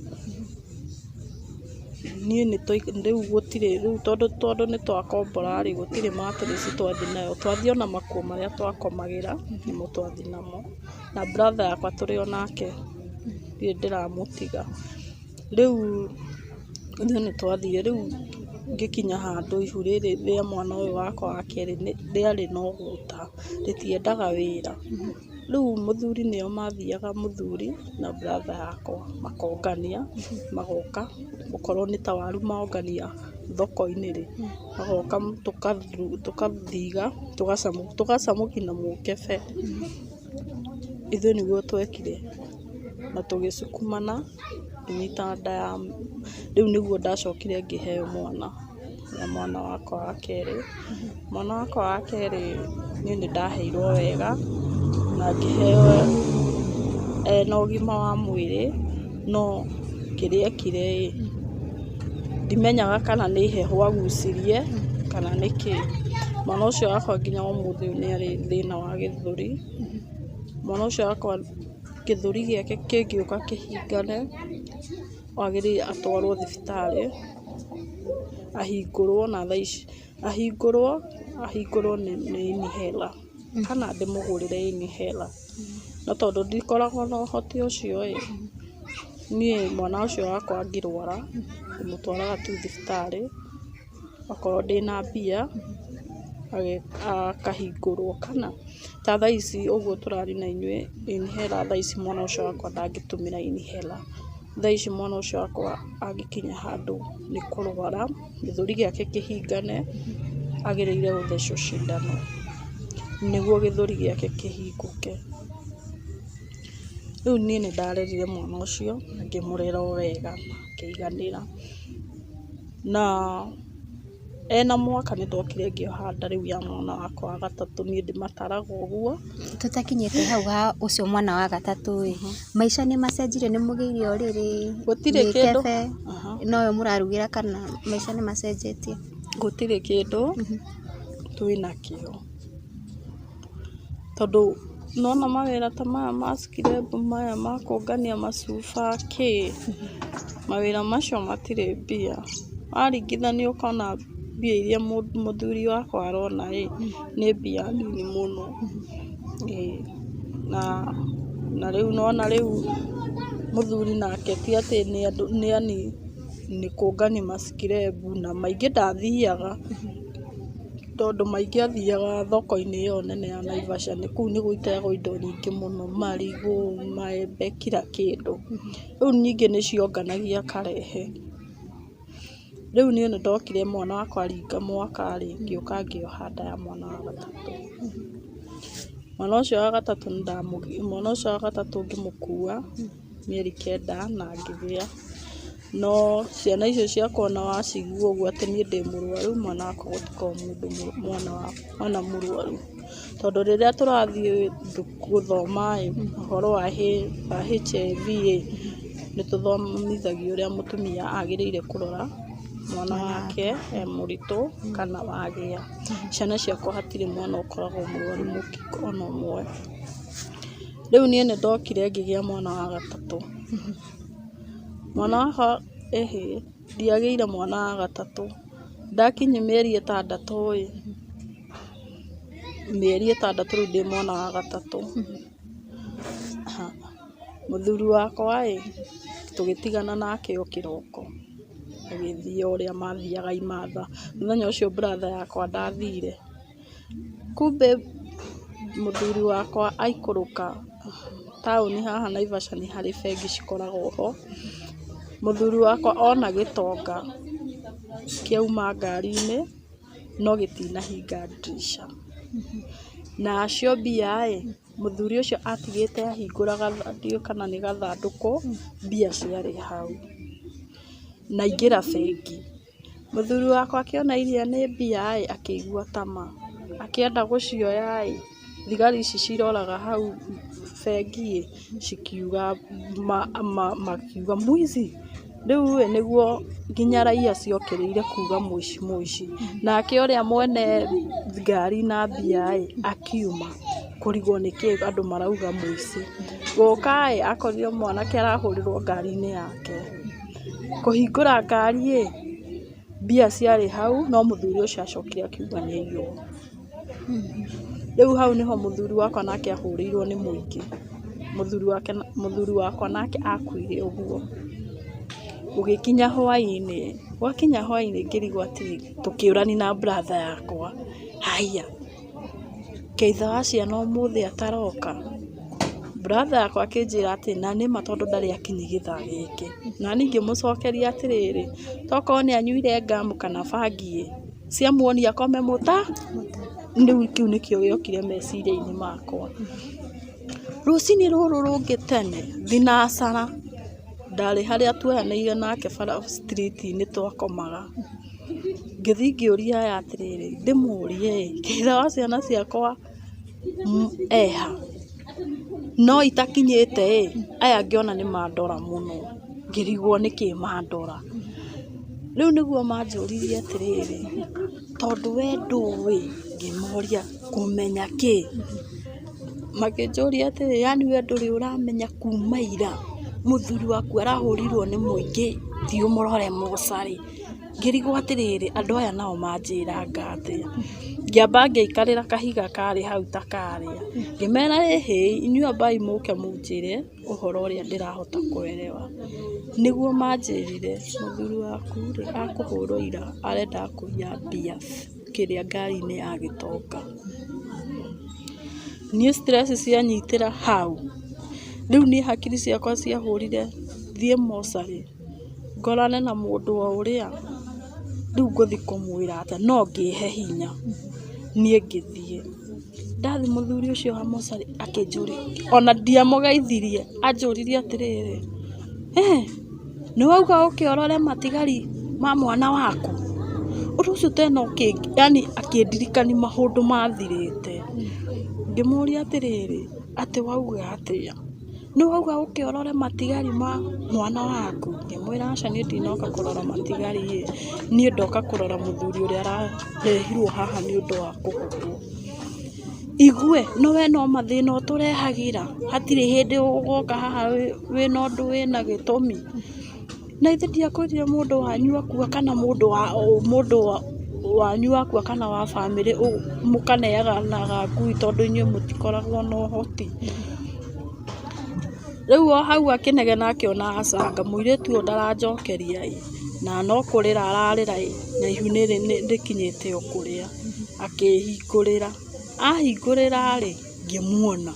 Niĩ rĩu gũtirĩ rĩu tondũ nĩ twakombora rĩ, gũtirĩ mattress twathiĩ nayo, twathiĩ ona makuo marĩa twakomagĩra nĩmo twathiĩ namo. Na brother yakwa tũrĩ o nake, ndirĩ ndĩramũtiga. Rĩu ithuĩ nĩ twathire, rĩu ngĩkinya handũ ihu rĩrĩ rĩa mwana ũyũ wakwa wa kerĩ rĩarĩ na ũgũta, rĩtiendaga wĩra. Rĩu mũthuri nĩo mathiaga mũthuri na brother yakwa makongania, magoka, okorwo nĩ ta waru mongania thoko-inĩ rĩ, magoka tũgathiga tũgacamũkia na mũkebe. Ithuĩ nĩguo twekire na tũgĩsukumana ngĩnyita nda ya, rĩu nĩguo ndacokire ngĩheo mwana, mwana wakwa wa kerĩ. Mwana wakwa wa kerĩ niĩ nĩ ndaheirwo wega na ngĩheo ena ũgima wa mwĩrĩ, no kĩrĩa ekire ĩ, ndimenyaga kana nĩ heho agucirie kana nĩkĩ. Mwana ũcio wakwa nginya ũmũthĩ ũyũ nĩ arĩ thĩna wa gĩthũri. Mwana ũcio wakwa gĩthũri gĩake kĩngĩũka kĩhingane, agĩrĩire atwarwo thibitarĩ ahingũrwo, na thaa ici ahingũrwo, ahingũrwo nĩ inhaler kana ndĩmũgũrĩre inhaler. No tondũ ndikoragwo na ũhoti ũcio ĩ, niĩ mwana ũcio wakwa angĩrwara ndĩmũtwaraga tu thibitarĩ, okorwo ndĩna mbia akahingũrwo kana ta thaa ici ũguo tũraria na inyuĩ inhaler thaa ici mwana ũcio wakwa ndangĩtũmĩra inhaler. Thaa ici mwana ũcio wakwa angĩkinya handũ nĩ kũrwara, gĩthũri gĩake kĩhingane, agĩrĩire gũthecwo cindano nĩguo gĩthũri gĩake kĩhingũke. Rĩu niĩ nĩ ndarerire mwana ũcio na ngĩmũrera o wega akĩiganĩra. Na Ena mwaka nĩ ndokire ngĩoha nda rĩu ya mwana wakwa wa gatatũ, niĩ ndĩmataraga ũguo. Tũtakinyĩte hau ha ũcio mwana wa gatatũ ĩ, maica nĩ macenjirie, nĩ mũgĩire ũrĩrĩ, Gũtirĩ kĩndũ. mĩkebe, noyo mũrarugĩra kana maica nĩ macenjetie? Gũtirĩ kĩndũ twĩnakĩo, tondũ nĩwona mawĩra ta maya ma scrap maya ma kũngania macuba kĩ, mawĩra macio matirĩ mbia. Waringithania ũkona mbia iria mũthuri wakwa arona ĩ, nĩ mbia nini mũno. Ĩĩ na rĩu nĩwona rĩu mũthuri nake ti atĩ yaani nĩ kũngania ma scrap na maingĩ ndathiaga, tondũ maingĩ athiaga thoko-inĩ ĩyo nene ya Naivasha, kũu nĩ gũteagwo indo nyingĩ mũno, marigũ, maembe, kira kĩndũ. Rĩu ningĩ nĩcio onganagia akarehe. Rĩu niĩ nĩ ndokire mwana wakwa aringa mwaka rĩ, ngĩũka ngĩoha nda ya mwana wa gatatũ. Mwana ũcio wa gatatũ mwana ũcio wa gatatũ ngĩmũkua mĩeri 9 na ngĩgĩa. No ciana icio ciakwa ona wacigua ũguo atĩ niĩ ndĩ mũrwaru, mwana wakwa gũtikoragwo mũndũ mwana mũrwaru. Tondũ rĩrĩa tũrathiĩ gũthoma ĩ, ũhoro wa HIV ĩ, nĩ tũthomithagio ũrĩa mũtumia agĩrĩire kũrora mwana wake e mũritũ kana wagĩa. Ciana ciakwa hatirĩ mwana ũkoragwo mũrwaru mũkingo ona ũmwe. Rĩu niĩ nĩ ndokire ngĩgĩa mwana wa gatatũ. Mwana wakwa ĩhĩ, ndiagĩire mwana wa gatatũ. Ndakinyia mĩeri ĩtandatũ ĩ, mĩeri ĩtandatũ rĩu ndĩ mwana wa gatatũ. Mũthuri wakwa ĩ, tũgĩtigana nake o kĩroko, agĩthiĩ o ũrĩa mathiaga imatha. Mũthenya ũcio brother yakwa ndathire, kumbe mũthuri wakwa aikũrũka taũni haha Naivasha nĩ harĩ bengi cikoragwo ho. Mũthuri wakwa ona gĩtonga kĩauma ngari-inĩ no gĩtinahinga ndirica. Na acio mbia ĩ, mũthuri ũcio atigĩte ahingũra ndiũĩ kana nĩ gathandũkũ, mbia ciarĩ hau. Na aingĩra bengi. Mũthuri wakwa akĩona iria nĩ mbia ĩ, akĩigua tama. Akĩenda gũcioya ĩ, thigari ici ciroraga hau bengi ĩ, cikiuga makiuga mwizi. Rĩu ĩ, nĩguo nginya raia ciokĩrĩire kuga mũici mũici. Nake ũrĩa mwene ngari na mbia ĩ, akiuma kũrigwo nĩkĩ andũ marauga mũici. Gũka ĩ, akorire mwanake arahũrĩrwo ngari-inĩ yake. Kũhingũra ngari ĩ, mbia ciarĩ hau, no mũthuri ũcio acokire akiuga nĩ aiywo. Rĩu hau nĩho mũthuri wakwa nake ahũrĩirwo nĩ mũingĩ. Mũthuri wake, mũthuri wakwa nake akuire ũguo. Gũgĩkinya hwainĩ, gwakinya hwainĩ ngĩrigwo atĩrĩ, tũkĩũrania na brother yakwa, haiya, kaĩ ithe wa ciana ũmũthĩ ataroka? Brother yakwa akĩnjĩra atĩ na nĩma tondũ ndarĩ akinyia gĩthaa gĩkĩ. Na niĩ ngĩmũcokeria atĩrĩrĩ, tokorwo nĩ anyuire ngamu kana bangi ĩ, ciamuonia akome mũta? Rĩu kĩu nĩkĩo gĩokire meciria-inĩ makwa. Rũcinĩ rũrũ rũngĩ tene, thinacara, ndarĩ harĩa tuoyanĩire nake bara street -inĩ twakomaga. Ngĩthiĩ ngĩũria aya atĩrĩrĩ, ndĩmũrie ĩ, ithe wa ciana ciakwa eha? No itakinyĩte ĩ, aya ngĩona nĩ mandora mũno, ngĩrigwo nĩkĩ mandora. Rĩu nĩguo manjũririe atĩrĩrĩ, tondũ we ndũĩ, ngĩmoria kũmenya kĩ? Makĩnjũria atĩrĩ, yaani we ndũrĩ ũramenya kuma ira mũthuri waku arahũrirwo nĩ mũingĩ, thiĩ ũmũrore mocarĩ. Ngĩrigwo atĩrĩrĩ, andũ aya nao manjĩranga atĩa? Ngĩamba ngĩikarĩra kahiga karĩ hau ta karĩa, ngĩmera ĩhĩ, inyuĩ ambai mũke mũnjĩre ũhoro ũrĩa ndĩrahota kũerewa. Nĩguo manjĩrire mũthuri waku rĩ, akũhũrwo ira arendaga kũiya mbia kĩrĩa ngari-inĩ ya gĩtonga. Niĩ stress cianyitĩra hau, rĩu niĩ hakiri ciakwa ciahũrire thiĩ mocarĩ, ngorane na mũndũ o ũrĩa, rĩu ngũthiĩ kũmwĩra atĩa? No ngĩhe hinya, niĩ ngĩthiĩ. Ndathiĩ mũthuri ũcio wa mocarĩ akĩnjũria, ona ndiamũgeithirie, anjũririe atĩrĩrĩ, nĩ wauga ũke ũrore matigari ma mwana waku? Ũndũ ũcio tena yani akĩndirikania maũndũ mathirĩte. Ngĩmũria atĩrĩrĩ, atĩ wauga atĩa? Nĩ wauga ũke ũrore matigari ma mwana waku? Ngĩmwĩra aca niĩ ndinoka kũrora matigari ĩ, niĩ ndoka kũrora mũthuri ũrĩa ararehirwo haha nĩ ũndũ wa kũhũrwo. Igue, no we no mathĩna ũtũrehagĩra, hatirĩ hĩndĩ ũgoka haha wĩna ũndũ wĩna gĩtũmi. Na ithe ndiakwĩrire mũndũ wanyu akua kana mũndũ wa mũndũ wanyu akua kana wa bamĩrĩ mũkaneanaga ngui tondũ inyuĩ mũtikoragwo na ũhoti. Rĩu o hau akĩnegena akĩona acanga mũirĩtu ũyũ ndaranjokeria ĩ, na no kũrĩra ararĩra ĩ, na ihu nĩ rĩkinyĩte o kũrĩa. Akĩhingũrĩra, ahingũrĩra rĩ, ngĩmuona.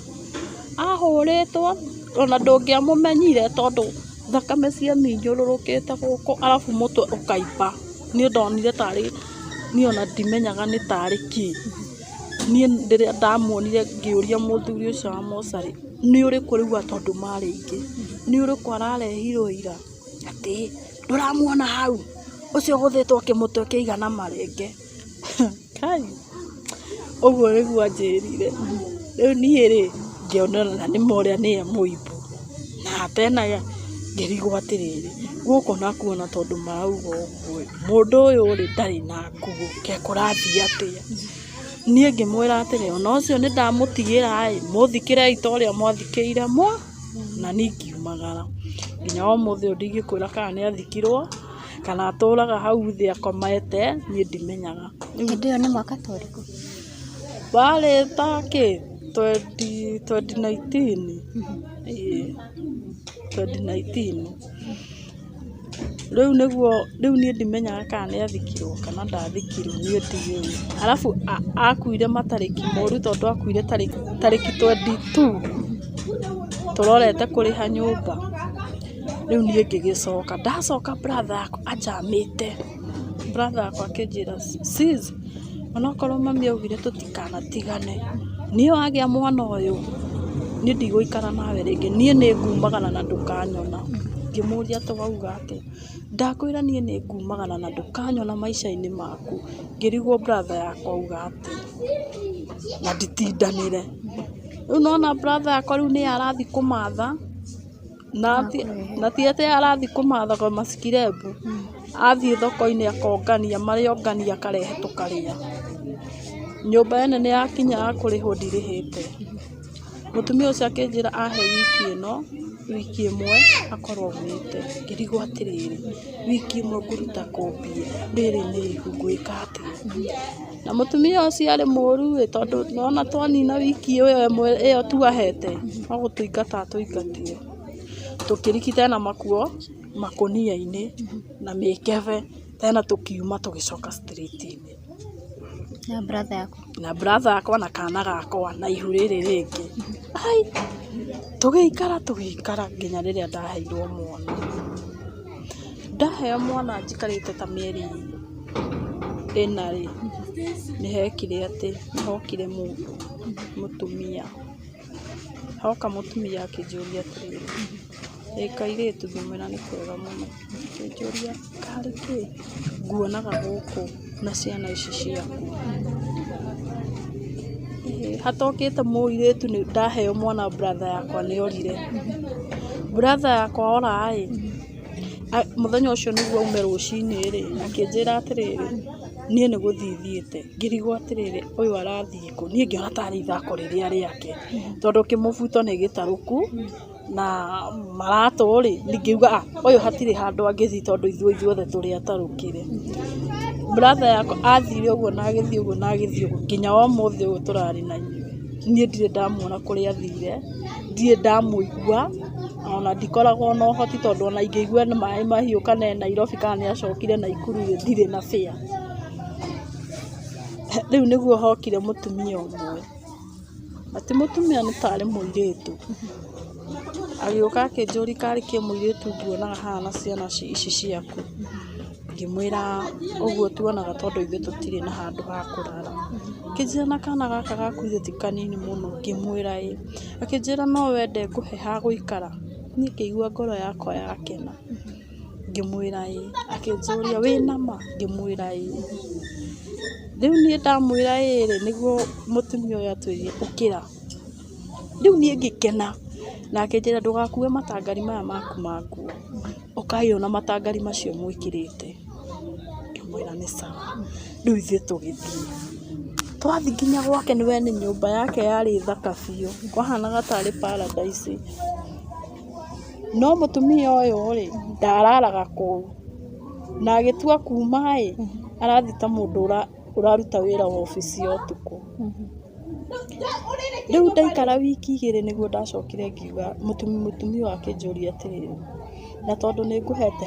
Ahũrĩtwo ona ndũngĩamũmenyire tondũ thakame ciaminyũrũrũkĩte gũkũ arabu mũtwe ũkaimba. Niĩ ndonire tarĩ, niĩ ona ndimenyaga nĩ tarĩ kĩ. Niĩ rĩrĩa ndamuonire ngĩũria mũthuri ũcio wa mocarĩ, nĩ ũrĩkũ rĩu tondũ marĩ aingĩ, nĩ ũrĩkũ ararehirwo ira? Atĩ ndũramuona hau, ũcio ũgũthĩtwo kĩmũtwe kĩigana marenge. Kai, ũguo nĩguo anjĩrire. Rĩu niĩ rĩ, ngĩona na nĩma ũrĩa nĩye mũimbu. Na tena ngĩrigwo atĩrĩrĩ, gũkũ nakuo ona tondũ marauga ũguo ĩ, mũndũ ũyũ rĩ ndarĩ na nguo, kaĩ kũrathiĩ atĩa? Niĩ ngĩmwĩra atĩrĩ, ona ũcio nĩ ndamũtigĩra ĩ, mũthikĩrei ta ũrĩa mwathikĩire mwa, na niĩ ngiumagara. Nginya ũmũthĩ ũyũ ndingĩkwĩra kana nĩ athikirwo, kana atũraga hau thĩ akomete, niĩ ndimenyaga. Hĩndĩ ĩyo nĩ mwaka ta ũrĩkũ? Warĩ ta kĩ, 2019, ĩĩ 2019. Rĩu nĩguo, rĩu niĩ ndimenyaga kana nĩ athikirwo kana ndathikirwo niĩ ndiũĩ. Arabu akuire matarĩki moru tondũ akuire tarĩki 22 tũrorete kũrĩha nyũmba. Rĩu niĩ ngĩgĩcoka, ndacoka brother yakwa anjamĩte. Brother yakwa akĩnjĩra sis, onokorwo mami augire tũtikanatigane, niĩ wagĩa mwana ũyũ, niĩ ndigũikara nawe rĩngĩ, niĩ nĩ ngumagara na ndũkanyona. Ngĩmũria atĩ wauga atĩa? Ndakwĩra niĩ nĩ ngumagara na ndũkanyona maica-inĩ maku. Ngĩrigwo brother yakwa auga atĩa, na nditindanĩre. Rĩu nĩwona brother yakwa rĩu nĩye arathiĩ kũmatha, na ti atĩ arathiĩ kũmatha macikirebu, athiĩ thoko-inĩ akongania, marĩa ongania akarehe tũkarĩa. Nyũmba ĩno nĩ yakinya ya kũrĩhwo ndirĩhĩte. Mũtumia ũcio akĩnjĩra ahe wiki ĩno, wiki ĩmwe akorwo aumĩte. Ngĩrigwo atĩrĩrĩ, wiki ĩmwe ngũruta kũ mbia? Rĩrĩ nĩ ihu ngwĩka atĩa? Na mũtumia ũcio arĩ mũru ĩ, tondũ nĩwona twanina wiki ĩyo ĩmwe ĩyo tu ahete, no gũtũingata atũingatire. Tũkĩriki tena makuo makũnia-inĩ na mĩkebe, tena tũkiuma tũgĩcoka street inĩ. Na brother yaku? Na brother yakwa na kana gakwa na ihu rĩrĩ rĩngĩ. Ai, tũgĩikara tũgĩikara nginya rĩrĩa ndaheirwo mwana. Ndaheo mwana njikarĩte ta mĩeri ĩna rĩ, nĩ hekire atĩ, nĩ hokire mũndũ, mũtumia. Hoka mũtumia akĩnjũria atĩrĩrĩ, ĩ kairĩtu? Ngĩmwĩra nĩ kwega mũno. Akĩnjũria karĩ kĩ nguonaga gũkũ na ciana ici ciaku? Hatokĩte mũirĩtu ndaheo mwana brother yakwa nĩ orire. Brother yakwa ora ĩ, mũthenya ũcio nĩguo aume rũcinĩ rĩ, akĩnjĩra atĩrĩrĩ, niĩ nĩ gũthiĩ thiĩte. Ngĩrigwo atĩrĩrĩ, ũyũ arathiĩ kũ? Niĩ ngĩona tarĩ ithako rĩrĩa rĩake, tondũ kĩmũbuto nĩ gĩtarũku na maratũ rĩ, ngĩuga ũyũ hatirĩ handũ angĩthiĩ tondũ ithuĩ ithuothe tũrĩ atarũkĩre. Brother yakwa athire ũguo na agĩthiĩ ũguo na agĩthiĩ ũguo nginya ũmũthĩ ũyũ tũrarĩ na inyuĩ. Niĩ ndirĩ ndamuona kũrĩa athire, ndirĩ ndamũigua, ona ndikoragwo na ũhoti tondũ ona ingĩigua nĩ maĩ mahiũ kana e Nairobi kana nĩ acokire Naikuru rĩ, ndirĩ na fare. Rĩu nĩguo hokire mũtumia ũmwe, na ti mũtumia nĩ tarĩ mũirĩtu, agĩũka akĩnjũria karĩ kĩ mũirĩtu nguonaga haha na ciana ici ciaku. Ngĩmwĩra ũguo tuonaga tondũ ithuĩ tũtirĩ na handũ ha kũrara. Akĩnjĩra na kana gaka gaku githĩ ti kanini mũno? Ngĩmwĩra ĩĩ. Akĩnjĩra no wende ngũhe ha gũikara? Niĩ ngĩigua ngoro yakwa yakena. Ngĩmwĩra ĩĩ. Akĩnjũria wĩna ma? Ngĩmwĩra ĩĩ. Rĩu niĩ ndamwĩra ĩĩ rĩ, nĩguo mũtumia ũyũ atwĩrire ũkĩra. Rĩu niĩ ngĩkena na akĩnjĩra ndũgakue matangari maya maku ma nguo, ũkai ona matangari macio mwĩkĩrĩte. Ngĩmwĩra nĩ sawa. Rĩu ithuĩ tũgĩthiĩ. Twathiĩ nginya gwake nĩ we nĩ nyũmba yake yarĩ thaka biũ, kwahanaga tarĩ paradise. No mũtumia ũyũ rĩ, ndararaga kũu, na agĩtua kuma ĩ, arathiĩ ta mũndũ ũraruta wĩra wabici ya ũtukũ. Rĩu ndaikara wiki igĩrĩ nĩguo ndacokire ngiuga, mũtumia ũyũ akĩnjũria atĩrĩrĩ, na tondũ nĩ ngũhete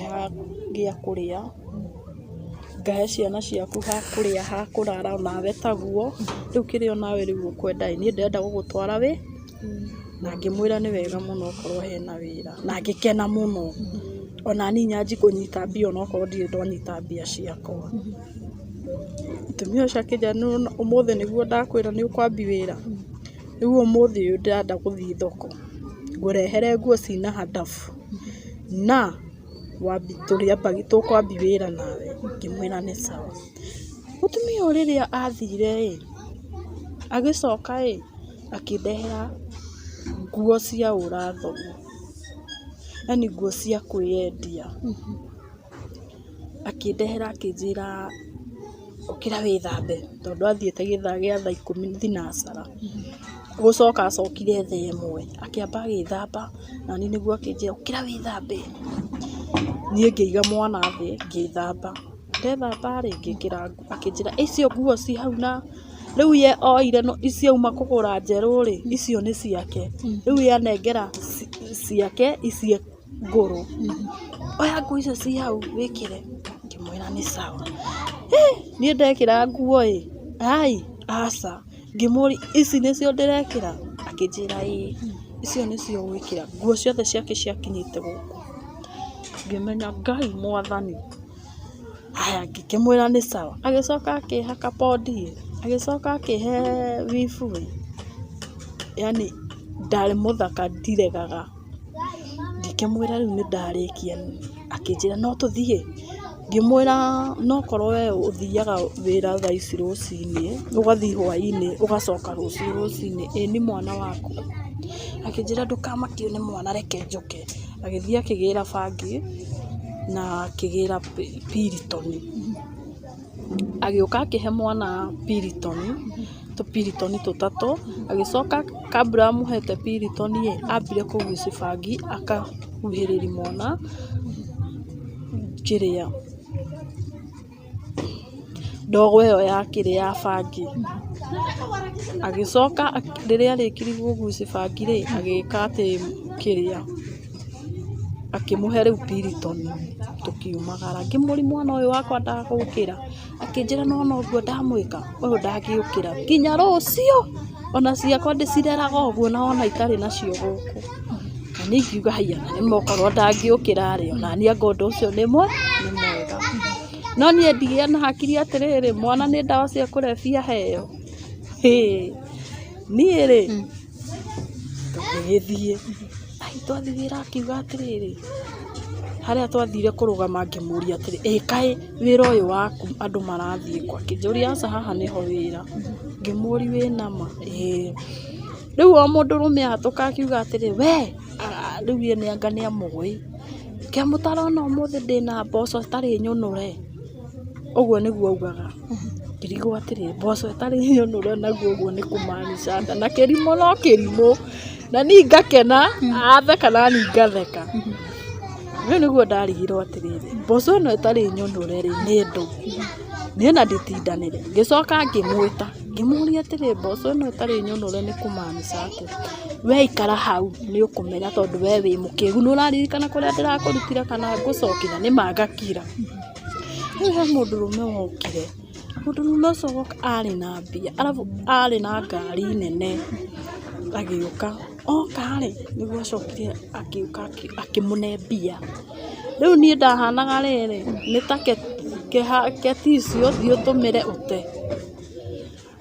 gĩa kũrĩa, ngahe ciana ciaku ha kũrĩa ha kũrara onawe taguo, rĩu kĩrĩa onawe rĩu ũkwenda ĩ, niĩ ndĩrenda gũgũtwara wĩ na ngĩmwĩra nĩ wega mũno okorwo hena wĩra, na ngĩkena mũno, ona niĩ nyanjie kũnyita mbia onokorwo ndirĩ ndanyita mbia ciakwa. Mũtumia ũcio akĩnjĩra nĩwona ũmũthĩ nĩguo ndakwĩra nĩ ũkwambia wĩra, rĩu ũmũthĩ ũyũ ndĩrenda gũthiĩ thoko, ngũrehere nguo ciĩna handabu, na tũkwambia wĩra nawe, ngĩmwĩra nĩ sawa. Mũtumia ũyũ rĩrĩa athire ĩ, agĩcoka ĩ, akĩndehera nguo cia ũra thoni, yaani nguo cia kwĩyendia. Akĩndehera akĩnjĩra ũkĩra wĩthambe tondũ athiĩte gĩthaa gĩa thaa ikũmi thinacara. Gũcoka acokire thaa ĩmwe, akĩamba agĩthamba nani nĩguo akĩnjĩra ũkĩra wĩthambe. Niĩ ngĩiga mwana thĩ ngĩthamba, ndethamba rĩ ngĩkĩra nguo, akĩnjĩra icio nguo ci hau na rĩu ye oire icio auma kũgũra njerũ rĩ, icio nĩ ciake. Rĩu ye anengera ciake ici ngũrũ. Oya nguo icio ci hau wĩkĩre, ngĩmwĩra nĩ sawa. Niĩ ndekĩra nguo ĩ, ai aca, ngĩmũria ici nĩcio ndĩrekĩra? Akĩnjĩra ĩĩ, icio nĩcio ũgwĩkĩra. Nguo ciothe ciake ciakinyĩte gũkũ. Ngĩmenya Ngai mwathani. Haya ngĩkĩmwĩra nĩ sawa. Agĩcoka akĩhaka pondi ĩ, agĩcoka akĩhe weave ĩ, yaani ndarĩ mũthaka ndiregaga. Ngĩkĩmwĩra rĩu nĩ ndarĩkia, akĩnjĩra no tũthiĩ? Ngĩmwĩra no korwo we ũthiaga wĩra thaa ici rũcinĩ, ũgathiĩ hwainĩ ũgacoka rũciũ rũcinĩ, ĩ niĩ mwana wakwa? Akĩnjĩra ndũkamakio nĩ mwana reke njũke. Agĩthiĩ akĩgĩra bangi na akĩgĩra Piriton. Agĩũka akĩhe mwana Piriton, tũ Piriton tũtatũ, agĩcoka kabla amũhete Piriton ĩ, ambire kũgucia bangi akahuhĩrĩria mwana kĩrĩa, ndogo ĩyo ya kĩrĩa ya bangi. Agĩcoka rĩrĩa arĩkirie kũgucia bangi rĩ, agĩka atĩ kĩrĩa, akĩmũhe rĩu Piriton, tũkiumagara. Ngĩmũria mwana ũyũ wakwa ndagũkĩra? Akĩnjĩra nĩwona ũguo ndamwĩka, ũyũ ndangĩũkĩra nginya rũciũ, ona ciakwa ndĩcireraga ũguo na wona itarĩ nacio gũkũ. Na niĩ ngiuga haiya na nĩma okorwo ndangĩũkĩra rĩ, ona niĩ anga ũndũ ũcio nĩ mwega. No niĩ ndigĩa na hakiri atĩrĩrĩ, mwana nĩ ndawa cia kũrebia aheo? Niĩ rĩ, tũgĩgĩthiĩ, ai twathiĩ wĩra akiuga atĩrĩrĩ, harĩa twathire kũrũgama ngĩmũria atĩrĩ, ĩ kaĩ wĩra ũyũ waku andũ marathiĩ kũ? Akĩnjũria aca haha nĩho wĩra. Ngĩmũria wĩna ma? Ĩĩ. Rĩu o mũndũrũme ahatũka akiuga atĩrĩ, we rĩu ye anga nĩ amũĩ, kaĩ mũtarona ũmũthĩ ndĩna mboco ĩtarĩ nyũnũre? Ũguo nĩguo augaga. Ngĩrigwo atĩrĩrĩ, mboco ĩtarĩ nyũnũre naguo ũguo nĩ kũmaanica atĩa? Na kĩrimũ no kĩrimũ, na niĩ ngakena, atheka na niĩ ngatheka. Rĩu nĩguo ndarigirwo atĩrĩrĩ, mboco ĩno ĩtarĩ nyũnũre rĩ, nĩ ndũ? Niĩ ona nditindanĩre, ngĩcoka ngĩmwĩta, ngĩmũria atĩrĩ, mboco ĩno ĩtarĩ nyũnũre nĩ kũmaanica atĩa? We ikara hau nĩ ũkũmenya tondũ we wĩ mũkĩgu, nĩ ũraririkana kũrĩa ndĩrakũrutire kana ngũcokie? Na nĩma ngakira. Rĩu he mũndũrũme wokire, mũndũrũme ũcio oka arĩ na mbia, arabu arĩ na ngari nene, agĩũka, oka rĩ, nĩguo acokire agĩũka akĩmũne mbia. Rĩu niĩ ndahanaga rĩrĩ, nĩ ta ke tissue ũthiĩ ũtũmĩre ũte.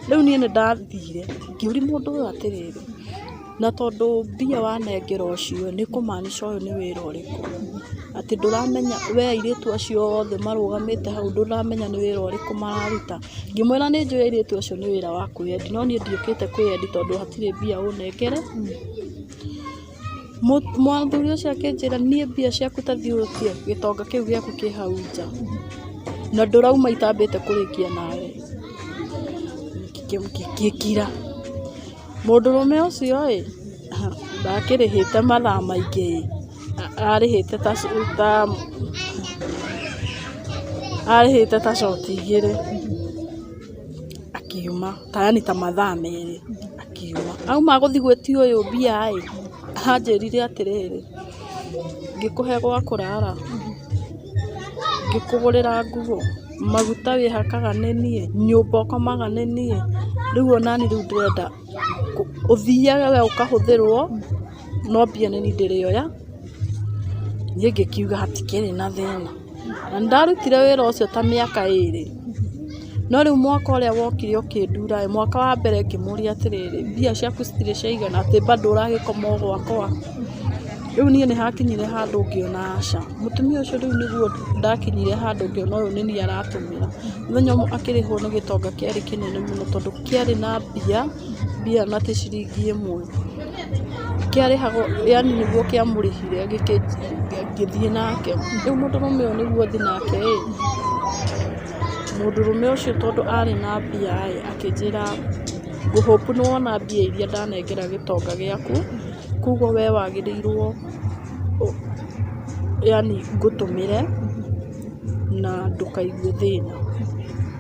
Rĩu niĩ nĩ ndathire, ngĩũria mũndũ ũyũ atĩrĩrĩ, na tondũ mbia wanengera ũcio nĩ kũmaanica ũyũ nĩ wĩra ũrĩkũ? Atĩ ndũramenya we airĩtu acio othe marũgamĩte hau ndũramenya nĩ wĩra ũrĩkũ mararuta? Ngĩmwĩra nĩ njũĩ airĩtu acio nĩ wĩra wa kwĩyendi no niĩ ndiũkĩte kwĩyendi tondũ hatirĩ mbia ũnengere. Mũthuri ũcio akĩnjĩra niĩ mbia ciaku ta thiĩ ũtie gĩtonga kĩu gĩaku kĩ hau nja na ndũrauma itambĩte kũrĩkia nawe. Ngĩkira. Mũndũrũme ũcio ĩ, ndakĩrĩhĩte mathaa maingĩ ĩ, arĩhĩte ta arĩhĩte ta coti igĩrĩ akiuma, ta yaani ta mathaa merĩ akiuma. Auma gũthiĩ gwĩtia ũyũ mbia ĩ, anjĩrire atĩrĩrĩ, ngĩkũhe gwa kũrara, ngĩkũgũrĩra nguo, maguta wĩhakaga nĩ niĩ, nyũmba ũkomaga nĩ niĩ, rĩu onani rĩu ndĩrenda ũthiage we ũkahũthĩrwo, no mbia nĩ niĩ ndĩrĩoya. Niĩ ngĩkiuga hatikĩrĩ na thĩna. Na nĩ ndarutire wĩra ũcio ta mĩaka ĩrĩ. No rĩu mwaka ũrĩa wokire ũkĩndura ĩ, mwaka wa mbere ngĩmũria atĩrĩrĩ, mbia ciaku citirĩ ciaigana atĩ bado ũragĩkoma o gwakwa? Rĩu niĩ nĩ hakinyire handũ ngĩona aca, mũtumia ũcio rĩu nĩguo ndakinyire handũ ngĩona ũyũ nĩ niĩ aratũmĩra. Mũthenya ũmwe akĩrĩhwo nĩ gĩtonga kĩarĩ kĩnene mũno tondũ kĩarĩ na mbia, mbia na ti ciringi ĩmwe. Kĩarĩhagwo yaani nĩguo kĩamũrĩhire ngĩthiĩ nake. Rĩu mũndũrũme ũyũ nĩguo thiĩ nake ĩ, mũndũrũme ũcio tondũ arĩ na mbia ĩ, akĩnjĩra ngũ hope nĩ wona mbia iria ndanengera gĩtonga gĩaku, koguo we wagĩrĩirwo yaani ngũtũmĩre na ndũkaigue thĩna.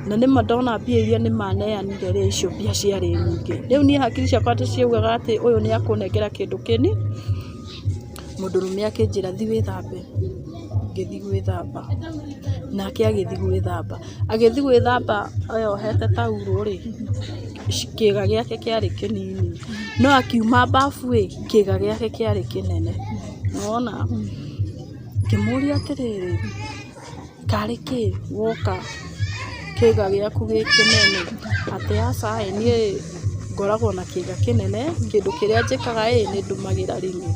Na nĩma ndona mbia iria nĩma aneanire rĩ, icio mbia ciarĩ nyingĩ. Rĩu niĩ hakiri ciakwa ciaugaga atĩ ũyũ nĩ akũnengera kĩndũ kĩni, mũndũrũme akĩnjĩra thiĩ wĩthambe, ngĩthiĩ gwĩthamba, nake agĩthiĩ gwĩthamba. Agĩthiĩ gwĩthamba eyohete taurũ rĩ, kĩĩga gĩake kĩarĩ kĩnini, no akiuma bafu ĩ, kĩĩga gĩake kĩarĩ kĩnene, nĩwona? Ngĩmũria atĩrĩrĩ, karĩ kĩ woka kĩĩga gĩaku gĩ kĩnene? Atĩ aca ĩ, niĩ ngoragwo na kĩĩga kĩnene, kĩndũ kĩrĩa njĩkaga ĩ, nĩ ndũmagĩra ring'i,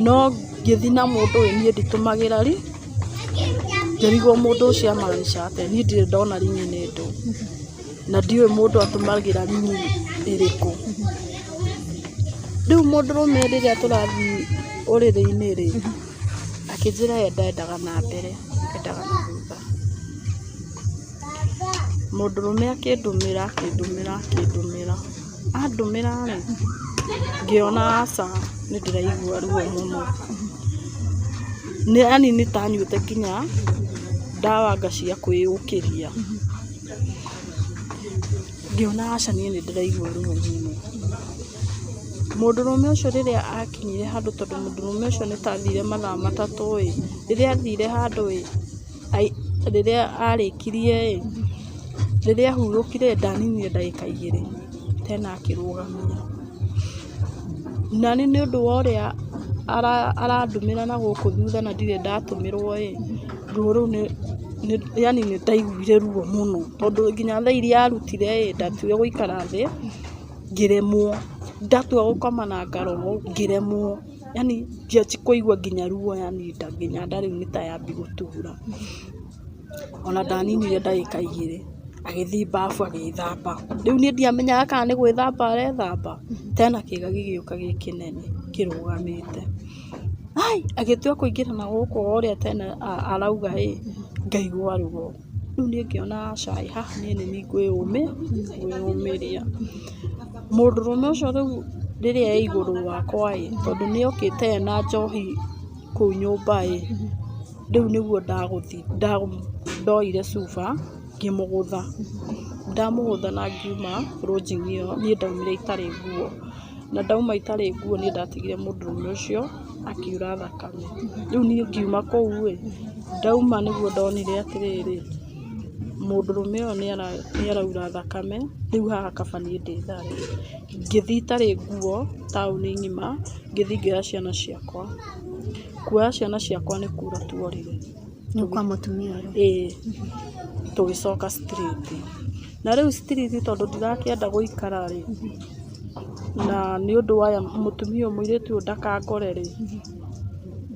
no ngĩthiĩ na mũndũ ĩ, niĩ nditũmagĩra ring'i. Ngĩrigwo mũndũ ũcio amaanisha atĩa, niĩ ndirĩ ndona ring'i nĩ ndũ, na ndiũĩ mũndũ atũmagĩra ring'i ĩrĩkũ. Rĩu mũndũrũme rĩrĩa tũrathiĩ ũrĩrĩ-inĩ rĩ, akĩnjĩra ye ndendaga na mbere, endaga na thutha. Mũndũrũme akĩndũmĩra akĩndũmĩra akĩndũmĩra, andũmĩra rĩ, ngĩona aca nĩ ndĩraigua ruo mũno. Yaani nĩ ta nyuĩte nginya ndawa anga cia kwĩyũkĩria. Ngĩona aca niĩ nĩ ndĩraigua ruo mũno. Mũndũrũme ũcio rĩrĩa akinyire handũ tondũ mũndũrũme ũcio nĩ ta athire mathaa matatũ ĩ, rĩrĩa athire handũ ĩ, rĩrĩa arĩkirie ĩ, rĩrĩa ahurũkire ĩ, ndaninire ndagĩka igĩrĩ tena akĩrũgamia. Nani nĩ ũndũ wa ũrĩa arandũmĩra na gũkũ thutha na ndirĩ ndatũmĩrwo ĩ, ruo rũu nĩ yaani nĩ ndaiguire ruo mũno tondũ nginya thaa iria arutire ĩ, ndatuire gũikara thĩ ngĩremwo. Ndatua gũkoma na ngaro ngĩremwo, yaani ngĩanjia kũigua nginya ruo yaani nda nginya nda rĩu nĩ ta yambia gũtura. Ona ndaninire ndagĩka igĩrĩ, agĩthiĩ bafu agĩthamba. Rĩu niĩ ndiamenyaga kana nĩ gwĩthamba arethamba, tena kĩĩga gĩgĩũka gĩ kĩnene kĩrũgamĩte. Ai, agĩtua kũingĩra na gũkũ o ũrĩa tena arauga ĩ, ngaigua ruo. Rĩu niĩ ngĩona aca ĩ, haha niĩ nĩ niĩ ngwĩyũmĩria. Mũndũrũme ũcio rĩu rĩrĩa e igũrũ wakwa ĩ, tondũ nĩ okĩte ena njohi kũu nyũmba ĩ, rĩu nĩguo ndoire cuba ngĩmũgũtha. Ndamũgũtha na ngiuma lodging ĩyo, niĩ ndaumire itarĩ nguo. Na ndauma itarĩ nguo niĩ ndatigire mũndũrũme ũcio akiura thakame. Rĩu niĩ ngiuma kũu ĩ, ndauma nĩguo ndonire atĩrĩrĩ, mũndũrũme ũyũ nĩ araura thakame, rĩu haha kaba niĩ ndĩthare. Ngĩthiĩ itarĩ nguo taũni ng'ima, ngĩthiĩ ngĩoya ciana ciakwa. Kuoya ciana ciakwa nĩ kura tuorire. Nĩ kwa mũtumia ũyũ? Ĩĩ, tũgĩcoka street. Na rĩu street tondũ ndirakĩenda gũikara rĩ, na nĩ ũndũ wa aya mũtumia ũyũ mũirĩtu ũyũ ndakangore rĩ,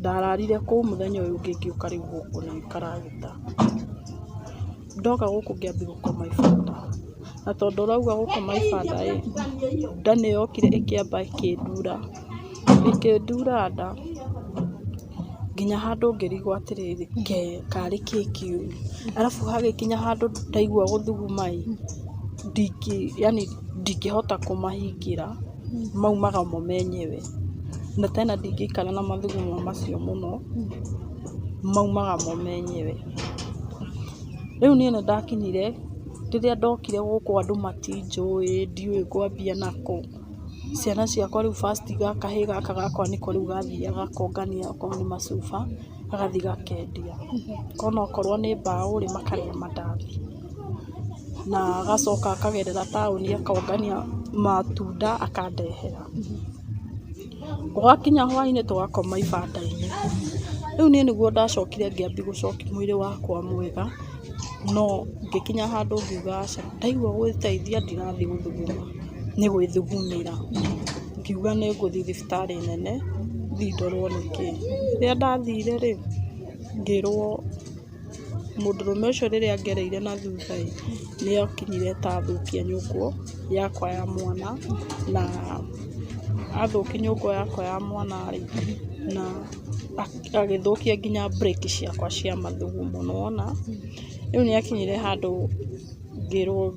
Ndararire kũu mũthenya ũyũ ũngĩ ngĩũka rĩu gũkũ na karagita. Ndoka gũkũ ngĩambia gũkoma ibanda. Na tondũ ũrauga gũkoma ibanda ĩ, nda nĩ yokire ĩkĩamba ĩkĩndura. Ĩkĩndura nda nginya handũ ngĩrigwo atĩrĩrĩ, karĩ kĩ kĩũru. Arabu hagĩkinya handũ ndaigua gũthuguma ĩ, yani ndingĩhota kũmahingĩra, maumaga mo menyewe. Na tena ndingĩikara na mathugumo macio mũno, maumaga mo menyewe. Rĩu niĩ nĩ ndakinyire, rĩrĩa ndokire gũkũ andũ matinjũĩ, ndiũĩ ngwambia nakũ. Ciana ciakwa rĩu first kahĩĩ gaka gakwa nĩko rĩu gathiaga gakongania okorwo nĩ macuba, gagathiĩ gakendia. Kona okorwo nĩ mbaũ rĩ, makarĩa mandathi. Na agacoka akagerera taũni akongania matunda akandehera. Gwakinya hwainĩ tũgakoma ibanda-inĩ. Rĩu niĩ nĩguo ndacokire ngĩambia gũcokia mwĩrĩ wakwa mwega, no ngĩkinya handũ ngiuga aca, ndaigua gwĩteithia ndirathiĩ gũthuguma, nĩ gwĩthugumĩra. Ngiuga nĩ ngũthiĩ thibitarĩ nene, thiĩ ndorwo nĩkĩ. Rĩrĩa ndathire rĩ, ngĩrwo mũndũrũme ũcio rĩrĩa angereire na thutha ĩ, nĩ akinyire ta athũkia nyũngũ yakwa ya mwana, na athũkia nyũngũ yakwa ya mwana rĩ, na agĩthũkia nginya brake ciakwa cia mathugumo nĩ wona. Rĩu nĩ akinyire handũ ngĩrwo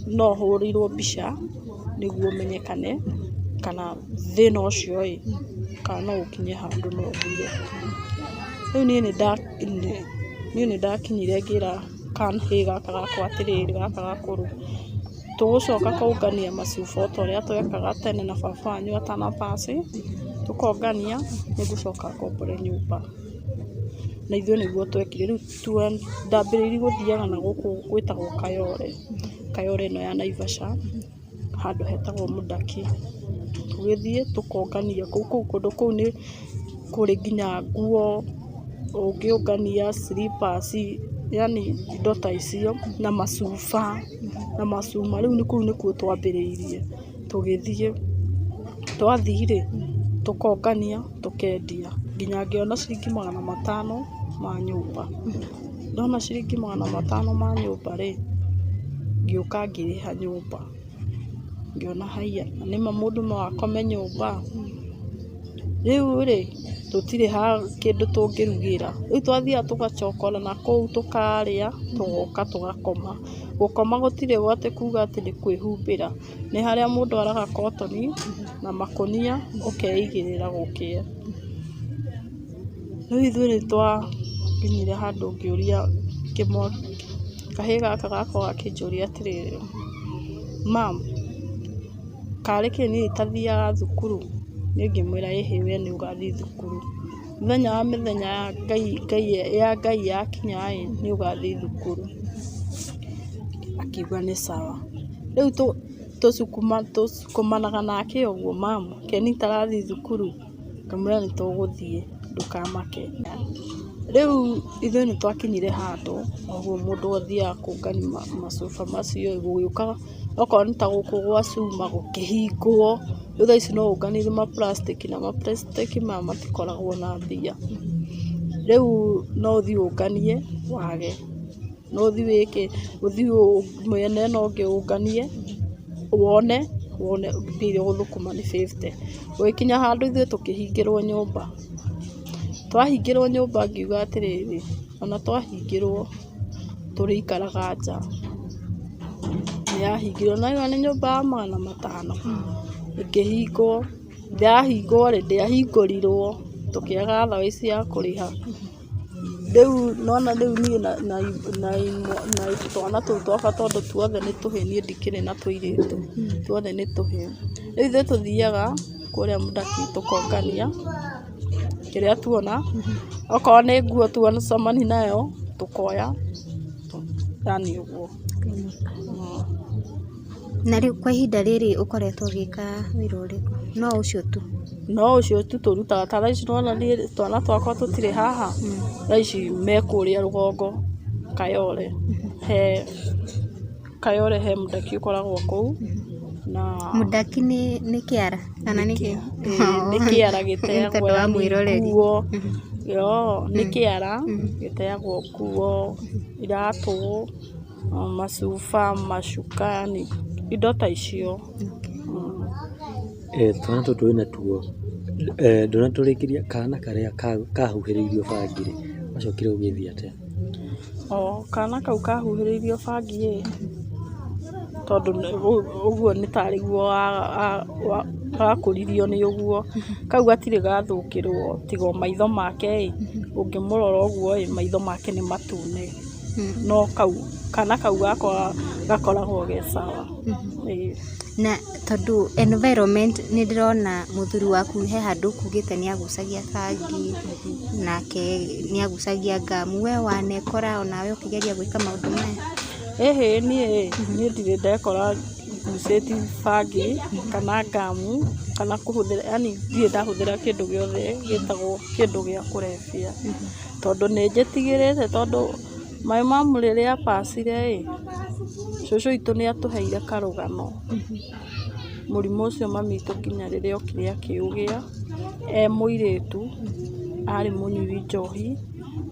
no hũrĩrwo mbica nĩguo menyekane kana thĩna ũcio ĩ, kana no ũkinye handũ na ũthire. Rĩu niĩ nĩ ndakinyire ngĩra kahĩĩ gaka gakwa atĩrĩrĩ, gaka gakũrũ, tũgũcoka kũngania macuba o ta ũrĩa twekaga tene na baba wanyu atana pass, tũkongania nĩ ngũcoka ngombore nyũmba. Na ithuĩ nĩguo twekire. Rĩu ndambĩrĩirie gũthiaga na gũkũ gwĩtagwo Kayole, Kayole ĩno ya Naivasha, handũ hetagwo Mũndaki. Tũgĩthiĩ tũkongania kũu, kũndũ kũu nĩ kũrĩ nginya nguo ũngĩũngania, slippers, yani indo ta icio na macuba na macuma. Rĩu kũu nĩkuo twambĩrĩirie. Tũgĩthiĩ, twathiĩ rĩ, tũkongania tũkendia nginya ngĩona ciringi 500 ma nyũmba. Ndona ciringi 500 ma nyũmba rĩ, ngĩũka ngĩrĩha nyũmba. Ngĩona haiya, nĩma mũndũ no akome nyũmba? Rĩu rĩ, tũtirĩ kĩndũ tũngĩrugĩra. Rĩu twathiaga tũgacokora nakũu tũkarĩa, tũgoka tũgakoma. Gũkoma gũtirĩ atĩ kuga atĩ nĩ kwĩhumbĩra, nĩ harĩa mũndũ araga kotoni na makũnia ũkeigĩrĩra gũkĩe. Rĩu ithuĩ nĩ twakinyire handũ ngĩũria kahĩĩ gaka gakwa gakĩnjũria atĩrĩrĩ, mum, karĩ kĩ niĩ itathiaga thukuru? Niĩ ngĩmwĩra ĩhĩ we nĩ ũgathiĩ thukuru. Mũthenya wa mĩthenya ya Ngai, Ngai ya Ngai yakinya ĩ, nĩ ũgathiĩ thukuru. Akiuga nĩ sawa. Rĩu tũcukumanaga nake ũguo, mum, Ken tarathiĩ thukuru? Ngamwĩra nĩ tũgũthiĩ ndũkamake. Rĩu ithuĩ nĩ twakinyire handũ ũguo mũndũ athiaga kũngania macuba macio gũgĩũka okorwo nĩ ta gũkũ gwa cuma gũkĩhingwo. Rĩu thaa ici no ũnganirie ma plastic na ma plastic maya matikoragwo na mbia. Rĩu no ũthiĩ ũnganie wage, no ũthiĩ wĩke, ũthiĩ mwena ĩno ũngĩ ũnganie wone, wone mbia iria ũgũthũkũma nĩ 50. Gũgĩkinya handũ ithuĩ tũkĩhingĩrwo nyũmba. Twahingĩrwo nyũmba ngiuga atĩrĩrĩ, ona twahingĩrwo tũrĩikaraga nja. Nĩ yahingirwo, nĩ wona nĩ nyũmba ya 500, ĩkĩhingwo, yahingwo rĩ, ndĩahingũrirwo, tũkĩaga allowance ya kũrĩha. Rĩu nĩ wona rĩu niĩ na twana tũu twakwa tondũ tuothe nĩ tũhĩĩ niĩ ndikĩrĩ na tũirĩtu, tuothe nĩ tũhĩĩ. Rĩu ithuĩ tũthiaga kũrĩa Mũndaki tũkongania kĩrĩa tuona, okorwo nĩ nguo twacemania nayo tũkoya, yani ũguo. Na rĩu kwa ihinda rĩrĩ ũkoretwo ũgĩka wĩra ũrĩkũ? No ũcio tu? No ũcio tu tũrutaga. Ta thaa ici nĩwona niĩ twana twakwa tũtirĩ haha, thaa ici me kũrĩa rũgongo Kayole, he Kayole he mũndaki ũkoragwo kũu. Na Mũndaki nĩ kĩara kana nĩ kĩ? Nĩ kĩara gĩteagwo Tondũ wa yani mwĩroreri. nguo. Yo, nĩ kĩara gĩteagwo nguo, iratũ, macuba, macuka, yani indo ta icio. Twana tũtũ wĩna tuo ndũnatũrĩkĩria kana karĩa kahuhĩrĩirio bangi rĩ, gwacokire gũgĩthiĩ atĩa? O kana kau kahuhĩrĩirio bangi ĩ, tondũ ũguo nĩ tarĩ guo wakũririo nĩ ũguo, kau gatirĩ gathũkĩrwo tiga o maitho make ĩ, ũngĩmũrora ũguo ĩ, maitho make nĩ matune. No kau kana kau gakwa gakoragwo ge sawa. Ĩĩ. Na tondũ environment nĩ ndĩrona mũthuri waku he handũ ũkugĩte nĩ agucagia bangi, nake nĩ agucagia ngamu, we wanekora onawe ũkĩgeria gwĩka maũndũ maya? Ĩhĩ niĩ niĩ ndirĩ ndekora ngucĩti bangi kana ngamu kana kũhũthĩra, yani ndirĩ ndahũthĩra kĩndũ gĩothe gĩtagwo kĩndũ gĩa kũrebia, tondũ nĩ njĩtigĩrĩte tondũ my mom rĩrĩa apacire ĩ, cũcũ witũ nĩ atũheire karũgano. Mũrimũ ũcio mami witũ nginya rĩrĩa okire akĩũgĩa e mũirĩtu, arĩ mũnyui njohi,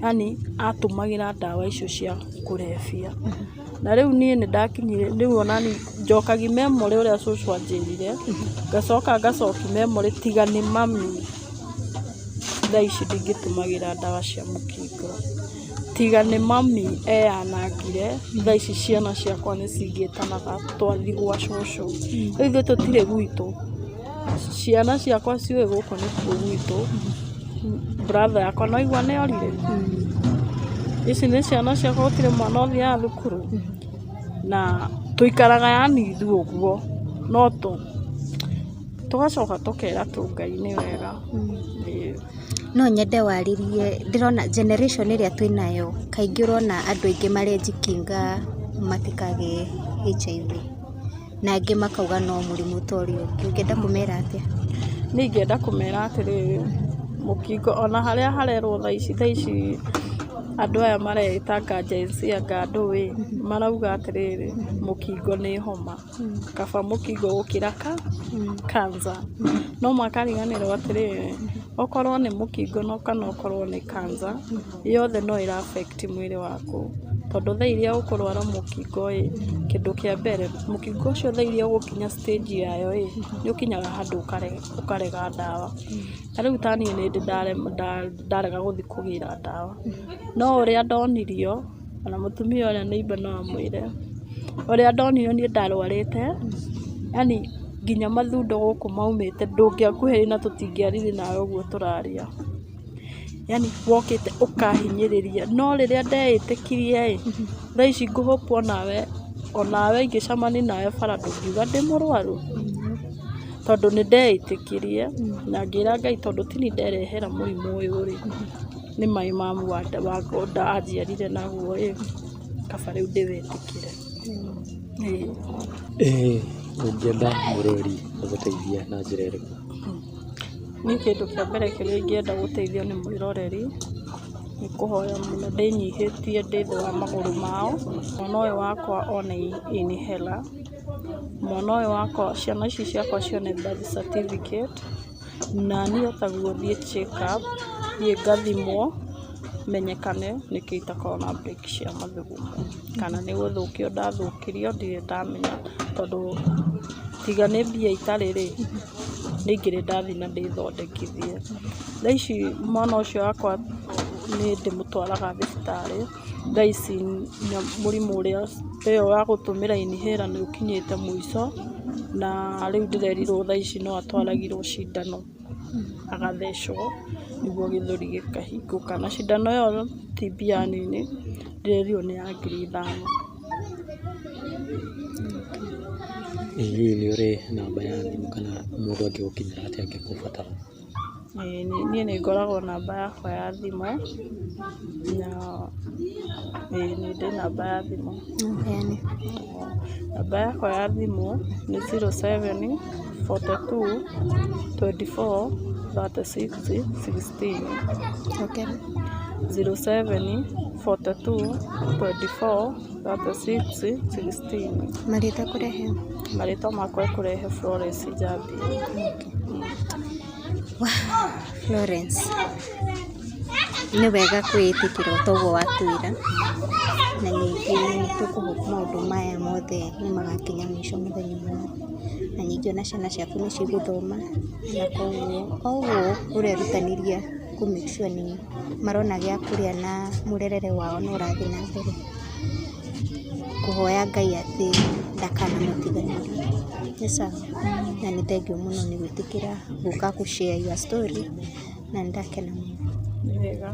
yani atũmagĩra ndawa icio cia kũrebia. Na rĩu niĩ nĩ ndakinyire, rĩu onani njokagia memory ũrĩa cũcũ anjĩrire, ngacoka ngacoki memory tiga nĩ mami, thaa ici ndingĩtũmagĩra ndawa cia mũkingo. Tiga nĩ mami eyanangire, thaa ici ciana ciakwa nĩ cingĩtanaga twathi gwa cũcũ. Rĩu ithuĩ tũtirĩ gwitũ, ciana ciakwa ciũĩ gũkũ nĩkuo gwitũ. Brother yakwa nĩ waigua nĩ orire? Ici nĩ ciana ciakwa gũtirĩ mwana ũthiaga thukuru. Na tũikaraga yani ithuĩ ũguo, no tũgacoka tũkera tu Ngai nĩ wega. Ĩĩ. No nyende warĩrie, ndĩrona generation ĩrĩa twĩnayo kaingĩ ũrona andũ aingĩ marejikinga matikagĩe HIV, na angĩ makauga no mũrimũ ta ũrĩa ũngĩ, ũngĩenda kũmera atĩa? Niĩ ingĩenda kũmera atĩrĩrĩ, mũkingo ona harĩa harerwo thaa ici, thaa ici andũ aya mareĩta anga Gen Z anga ndũĩ, marauga atĩrĩrĩ, mũkingo nĩ homa, kaba mũkingo gũkĩra ka cancer. No makariganĩrwo atĩrĩrĩ, okorwo nĩ mũkingo no kana okorwo nĩ cancer, yothe no ĩra affect mwĩrĩ waku. Tondũ thaa iria ũkũrwara mũkingo ĩ, kĩndũ kĩa mbere, mũkingo ũcio thaa iria ũgũkinya stage yayo ĩ, nĩ ũkinyaga handũ ũkarega ndawa. Ta rĩu ta niĩ nĩ ndĩ ndarega gũthiĩ kũgĩra ndawa. No ũrĩa ndonirio, ona mũtumia ũrĩa neighbour no amwĩre, ũrĩa ndonirio niĩ ndarwarĩte, yani nginya mathundo gũkũ maumĩte, ndũngĩakuhĩrĩria na tũtingĩaririe nawe ũguo tũraria. Yani wokĩte ũkahinyĩrĩria, no rĩrĩa ndeĩtĩkirie ĩ, thaa ici ngũhope onawe ingĩcemania nawe bara ndũngiuga ndĩ mũrwaru, tondũ nĩ ndeĩtĩkirie na ngĩra Ngai tondũ tini nderehera mũrimũ ũyũ rĩ, nĩ my mom anjiarire naguo ĩ, kaba rĩu ndĩwĩtĩkĩre. Ĩĩ. Ũngĩenda mũrori agũteithie na njĩra ĩrĩkũ? Niĩ kĩndũ kĩa mbere kĩrĩa ingĩenda gũteithio nĩ mwĩroreri, nĩ kũhoya mũno ndĩnyihĩtie ndĩ thĩ wa magũrũ mao, mwana ũyũ wakwa one inhaler, mwana ũyũ wakwa, ciana ici ciakwa cione birth certificate, na niĩ otaguo thiĩ check up, thiĩ ngathimwo, menyekane nĩkĩ itakoragwo na break cia mathugumo, kana nĩ gũthũkio ndathũkirio ndirĩ ndamenya, tondũ tiga nĩ mbia itarĩ rĩ, nĩ ingĩrĩ ndathiĩ na ndĩthondekithie. Thaa ici mwana ũcio wakwa nĩ ndĩmũtwaraga thibitarĩ, thaa ici mũrimũ ũrĩa ũyũ wa gũtũmĩra inhaler nĩ ũkinyĩte mũico, na rĩu ndĩrerirwo thaa ici no atwaragĩrwo cindano agathecwo nĩguo gĩthũri gĩkahingũka, na cindano ĩyo ti mbia nini, ndĩrerirwo nĩ ya 5,000. Ĩ hihi nĩ ũrĩ namba ya thimũ kana mũndũ angĩgũkinyĩra atĩa angĩkũbatara? Niĩ nĩ ngoragwo namba yakwa ya thimũ, na ĩĩ nĩ ndĩ namba ya thimũ. Ũheane. Namba yakwa ya thimũ nĩ 07 42 24 36 16. Cokera. 07 42 24 36 16. Marĩtwa kũrehe? Marĩtwa makwa ekũrehe Florence Njambi. Florence, nĩ wega kwĩĩtĩkĩra o toguo watwĩra, na ningĩ tũkũ hope maũndũ maya mothe nĩ magakinya mũico mũthenya ũmwe, na ningĩ ona ciana ciaku nĩ cigũthoma, na koguo o ũguo ũrerutanĩria kũ make sure nĩ marona gĩa kũrĩa na mũrerere wao nĩ ũrathiĩ na mbere, kũhoya Ngai atĩ ndakanamũtiganĩrie. Nĩ sawa? Na nĩ thengiũ mũno nĩ gwĩtĩkĩra gũka gũ share your story, na nĩ ndakena mũno. Nĩ wega.